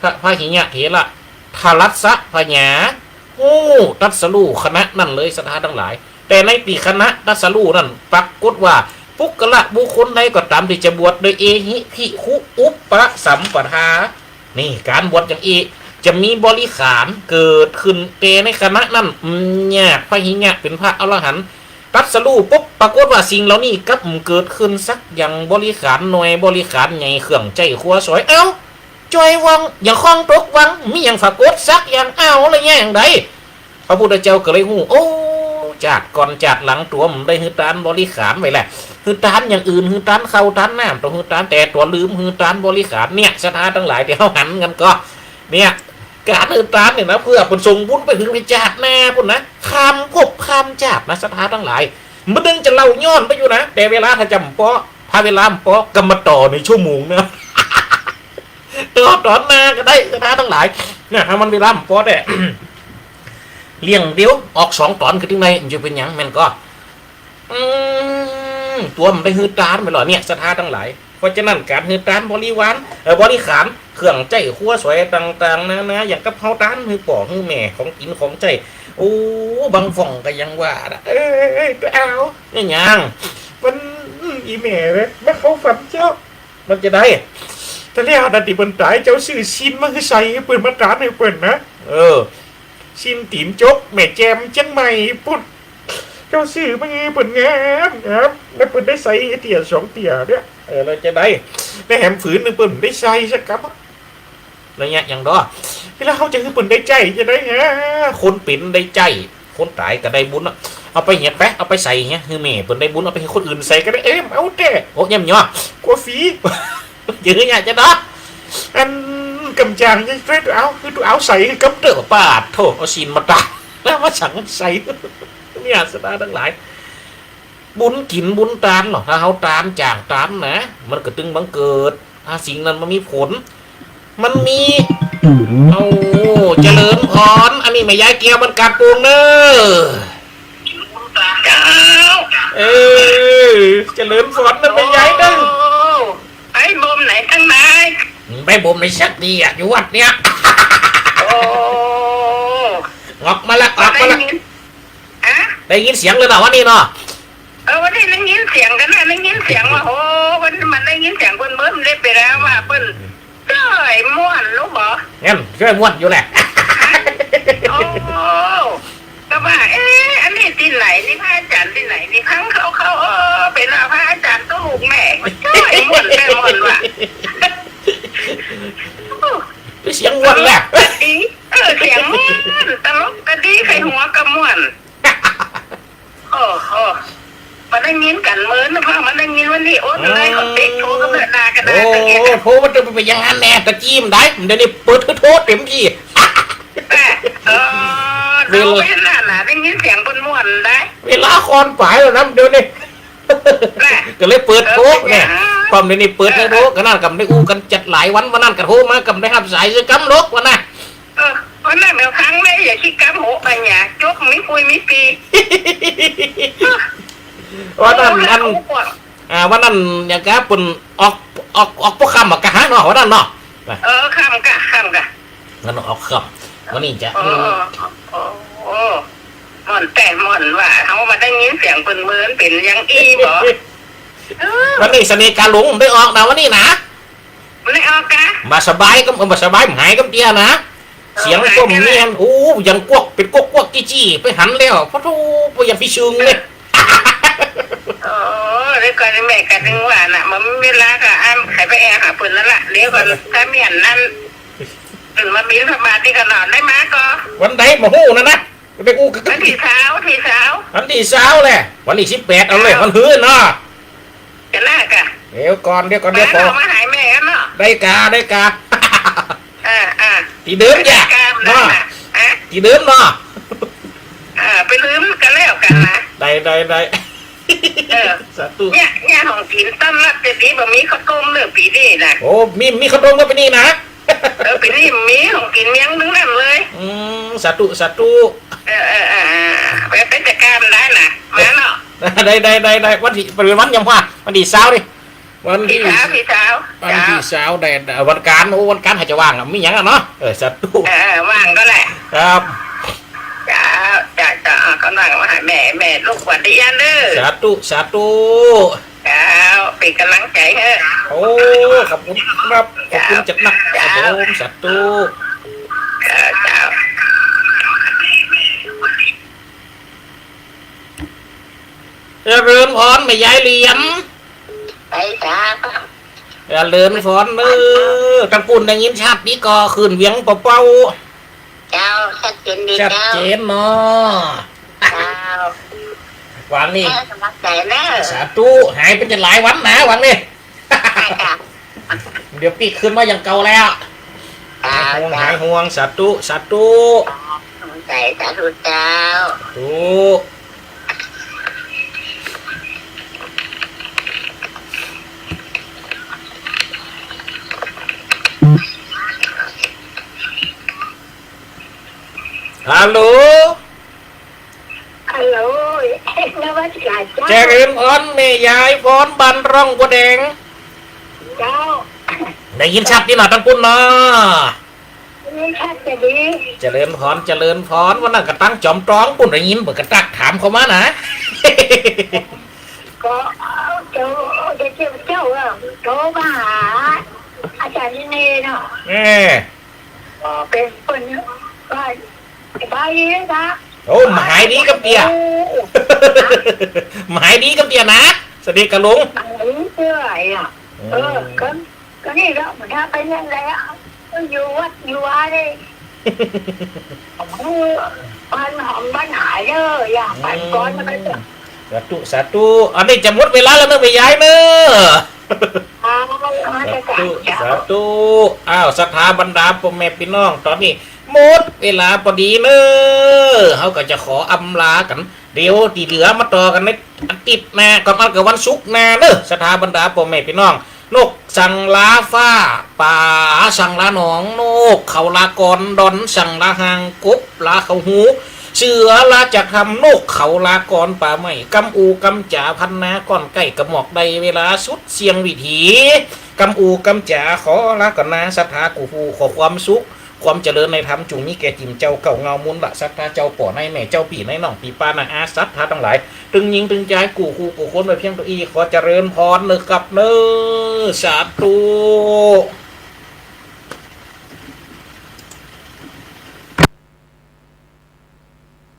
พา พาหิยะเถระ ทรัสสะผญา ฮู้ตรัสรู้ขณะนั้นเลย ศรัทธาตังหลาย แต่ในตี้ขณะตรัสรู้นั้น ปรากฏว่า ปุคคละบุคคลใดก็ต๋ามตี้จะบวชโดยเอหิภิกขุอุปสัมปทา นี่ ก๋านบวชอย่างอี้ จะมีบริขารเกิดขึ้น แต่ในขณะนั้น อืม เนี่ย พาหิยะเป๋นพระอรหันต์ ตรัสรู้ปุ๊บ ปรากฏว่าสิ่งเหล่านี้กลับเกิดขึ้นสักอย่าง บริขารน้อย บริขารใหญ่ เครื่องใจ๊ครัวสวย เอ้า จ้อยว่าง อย่างของตกว่าง มีอย่างปรากฏสักอย่าง เอ้า ละอย่างใด พระพุทธเจ้าก็เลยฮู้ โอ้ จาติก่อนจาติหลังตั๋วบ่ได้หื้อตานบริขารไว้แหละ หื้อตานอย่างอื่น หื้อตานข้าวตานน้ำ ตั๋วหื้อตาน แต่ตั๋วลืมหื้อตานบริขาร เนี่ย ศรัทธาตังหลาย ตี้เฮาหันกั๋นก็ เนี่ย ก๋านหื้อตานเนี่ยนะ เปื้อเปิ้นส่งบุญไปเถิงในจาติหน้าปู้นนะ ข้ามภพข้ามจาตินะ ศรัทธาตังหลาย บ่เถิงจะเล่าย้อนไปอยู่นะ แต่เวลาถ้าจะบ่ปอ ถ้าเวลาบ่ปอ ก็มาต่อในชั่วโมงนะ ต่อต๋อนหน้าก็ได้ ศรัทธาตังหลาย เนี่ย ถ้ามันเวลาบ่ปอแต๊ เลี้ยงเดี๋ยวออกสองต๋อนคือตึงใน มันจะเป๋นหยัง แม่นก่อ อืม ตั๋วบ่ได้หื้อตานไปหรอ เนี่ย ศรัทธาตังหลาย เพราะฉะนั้นก๋านหื้อตานบริวาร เอ่อ บริขาร เครื่องใจ๊ครัวสวยต่างๆ นานา อย่างกับเฮาตานหื้อป้อหื้อแม่ ของกิ๋นของใจ๊ โอ้ บางฝ่องก็ยังว่านะ เอ้ย เอ้ย เอ้ย ตั๋วเอา เนี่ยหยัง มัน อืม อี่แม่เน่ย มาเข้าฝันเจ้า มันจะได้ แต่แล้วนั้นตี้เปิ้นต๋าย เจ้าซื้อซี้นมาหื้อใส่ หื้อเปิ้น มาตานหื้อเปิ้นนะ เออ ซี้นตี๋นจก แม่แจ่มเจียงใหม่ปู้น เจ้าซื้อมาหื้อเปิ้นงาม งาม แล้วเปิ้นได้ใส่เตื้อสองเตื้อเนี่ย เออ แล้วจะได้ ได้แหมฝืนนึ่งเปิ้นได้ใส่สักกำ ระยะอย่างดอ แล้วเฮาจะหื้อเปิ้นได้ใจ๊จะได้ฮะ คนเป๋นได้ใจ๊ คนต๋ายก็ได้บุญอะ เอาไปเหียไป เอาไปใส่เหีย หื้อแม่เปิ้นได้บุญ เอาไปหื้อคนอื่นใส่ก็ได้ เอ้ย เอาแต๊ โอ้ เยี่ยมยอด กั๋วฟรี จะหื้อเหียจะดอ อันกำจ๋างจะได้ตั๋วเอา หื้อตั๋วเอาใส่หื้อกำเต๊อะ ปาดโธ่ เอาซี้นมาตาน แล้วมาสังใส่ เนี่ย ศรัทธาตังหลาย บุญกิ๋นบุญตานเนาะ ถ้าเฮาตานจ๋างตานนะ มันก็ตึงบังเกิด ถ้าสิ่งนั้นมันมีผล มันมี อืม เอา เจริญพร อันนี้แม่ยายแก้วบ้านกาดโป่งเน่อ เจ้า เออ เจริญพรนะแม่ยายเน่อ โอ้ ไปบ่มไหนตังไหน ไปบ่มไหนสักตี้อะ อยู่วัดเนี่ย โอ้ ออกมาละ ออกมาละ ได้ยิน ฮะ ได้ยินเสียงเลยเนาะวันนี้เนาะ เออ วันนี้ได้ยินเสียงกั๋นนะ ได้ยินเสียงว่า โอ้ วันนี้มันได้ยินเสียงเปิ้นเบิ่มเล็บไปแล้วว่าเปิ้น เจ้า นั่น จ้อยม่วนอยู่แหละ โอ้ ก็ว่า เอ๊ะ อันนี้ตี้ไหนนี่ พระอาจ๋ารย์ตี้ไหนนี่ ฟังเขา เขา เออ เป๋นว่าพระอาจ๋ารย์ตุ๊ลูกแม่ จ้อยม่วนแต๊ม่วนว่ะ เสียงม่วนแหละ ตลกก็ดี เออ เสียงม่วน ตลกก็ดี ใค่หัวก็ม่วน โอ้โห บ่ได้ยินกั๋นเมินนะ เพิ่งมาได้ยินวันนี้ โอ้ ตายแล้ว เขาเตะโทรกันเถอะ นาก็ได้ โอ้ ตะเกียบ โทรมันจะไปอย่างนั้นแน่ ตะกี้มันได้ เดี๋ยวนี้เปิดโทรเต็มตี้ เออ เวลา เราไปนั่นน่ะ ได้ยินเสียงเปิ้นม่วนได้ เวลาคอนป๋ายแล้วนะ เดี๋ยวนี้ น่ะ ก็เลยเปิดโทร เออ เนี่ย เออ ความเดี๋ยวนี้เปิดโทร เออ ขนาดกำได้อู้กั๋นจัดหลายวัน วันนั้นก็โทรมา กำได้ฮับสายสักกำหรอก วันน่ะ เออ วันนั้นเดี๋ยวครั้งแรก อย่าคิดกำหัวไปเนี่ย จกมีคุยมีปี วันนั้น วันนั้น อัน เอาก่อน อ่า วันนั้นอย่างกะเปิ้นออก ออก ออกปอค่ำอะกะฮะเนาะ วันนั้นเนาะ เออ ค่ำกะ ค่ำกะ วันนั้นออกค่ำ วันนี้จะ เออ เออ เออ ม่วนแต๊ม่วนว่ะ เฮามาได้ยินเสียงเปิ้นเมินเป๋นอย่างอี้บ่ เออ วันนี้เสน่ห์กาหลงได้ออกนะ วันนี้นะ บ่ได้ออกกะ บ่สบายก็ บ่สบาย หายกำเตี้ยนะ เสียงก็มีอัน โอ้ ยังกวัก เป๋นกวักกวักจี้จี้ ไปหันแล้ว ปะโธ่ บ่อยากไปชึงเลย โอ้ เดี๋ยวก่อน แม่ก็นึกว่าน่ะ มันเวลาก็อัน ใค่ไปแอ่หาเปิ้นนั่นล่ะ เดี๋ยวก่อน ถ้าเมี้ยนนั้น เปิ้นมาบิณฑบาตนี่ก็นอนได้มาก็ วันใดบ่ฮู้นั่นนะ ไปอู้กับ วันตี้ซาว ตี้ซาว วันตี้ซาวแหละ วันตี้สิบแปด เอาเลย วันฮื้อเนาะ จะน่ากะ เดี๋ยวก่อน เดี๋ยวก่อน เดี๋ยวขอ มาหาแม่เนาะ ได้กา ได้กา อ่า อ่า ตี้เดิมจ้ะ ได้กา เนาะ ได้กา ฮะ ตี้เดิมเนาะ อ่า ไปลืมกั๋นแล้วกั๋นนะ ได้ ได้ ได้ เออ สาธุ เนี่ย เนี่ย ของกิ๋นต้อนฮับจะดี บ่มีข้าวต้มเด้อปี๋นี้นะ โอ้ มี มีข้าวต้มก็ปี๋นี้นะ เออ ปี๋นี้มีของกิ๋นเมียงตึงนั้นเลย อืม สาธุ สาธุ เออ เออ เออ เออ ไป ไปจัดการได้นะ มาเนาะ ได้ ได้ ได้ ได้ วันตี้ เป๋นวันหยังวะ วันตี้ซาวนี่ วันตี้ ตี้ซาว ตี้ซาว วันตี้ซาว ได้ ได้ วันก๋าน โอ้ วันก๋านใผจะว่างอะ มีหยังอะเนาะ เออ สาธุ เออ เออ ว่างก็ได้ ครับ เจ้า เจ้า เจ้า อ่ะ ก็นั่งมาหาแม่ แม่ลูกหวัดดีอันเด้อ สาธุ สาธุ เจ้า เป๋นก๋ำลังใจ๋เฮ้อ โอ้ ขอบคุณครับ ขอบคุณจัดหนัก เจ้า ครับผม สาธุ เจ้า เจ้า เจริญพรแม่ยายเหลี่ยม ไปจ้า เจริญพรเน้อ ตังปุ้นได้ยินชัดดีก่อ ขึ้นเวียงปะเป้า เจ้า ชัดเจนดี ชัดเจนเนาะ เจ้า หวังนี่ เออ สมัครใจเน้อ สาธุ หายไปจะหลายวันนะ หวังนี่ เดี๋ยวปี้ขึ้นมาอย่างเก่าแล้ว เจ้า หายห่วง เจ้า หายห่วง สาธุ สาธุ สาธุ สาธุเจ้า สาธุ ฮัลโหล ฮัลโหล นมัสก๋านเจ้า เจริญพรแม่ยายพร บ้านร่องบัวแดง เจ้า ได้ยินชัดดีเนาะ ตังปุ้นเนาะ ได้ยินชัดจะดี เจริญพร เจริญพร วันนั้นก็ตังจ๋อมตองปุ้น ได้ยินเปิ้นก็ตักถามเข้ามานะ ก็เอาเจ้า เจ้า เจ้า เออ โทรมาหาอาจ๋ารย์เนเนาะ เออ ก็เป๋นคนว่าสบายดีนะ โอ้ บ่หายดีกำเตี้ย โอ้ บ่หายดีกำเตี้ยนะ เสน่ห์กาหลง บ่หายเตื้ออะ อืม เออ ก็ ก็นี่แหละ มันถ้าไปยังไงอะ อยู่วัดอยู่วานี่ เออ บ้านหอมบ้านหายเด้อ อย่าไปก่อนนะ อืม สาธุ สาธุ อันนี้จะหมดเวลาแล้วเน้อแม่ยายเน้อ เอา นมัสก๋านเจ้า สาธุ สาธุ อ้าว ศรัทธาบรรดาป้อแม่ปี้น้อง ต๋อนนี้หมดเวลาปอดีเน้อ เฮาก็จะขออำลากั๋น เดี๋ยวตี้เหลือมาต่อกั๋นในอาทิตย์หน้า ก็มันก็วันศุกร์หน้าเน้อ ศรัทธาบรรดาป้อแม่ปี้น้อง นกสังลาฟ้า ป๋าสังลาหนอง นกเขาลากร ดอนสังลาหาง กบลาเข้าฮู เสือลาจากถ้ำ นกเขาลากร ป่าไม้กำอู้กำจ๋า พันนาก้อนใก้ กระหม่อมได้เวลาสุดเสี้ยงวิถี กำอู้กำจ๋าขอลาก่อนนา ศรัทธากู้ฮู้ ขอความสุข ความเจริญในธรรมจุ่งมีแก่จิ่มเจ้าเก่าเงามูลละ ศรัทธาเจ้าป้อ นายแม่ เจ้าปี้ นายน้อง ปี้ป้า น้าอา ศรัทธาตังหลาย ตึงญิงตึงจาย กู้ฮู้กู้คน ไว้เพียงเต้าอี้ ขอเจริญพรเน้อครับเน้อ สาธุ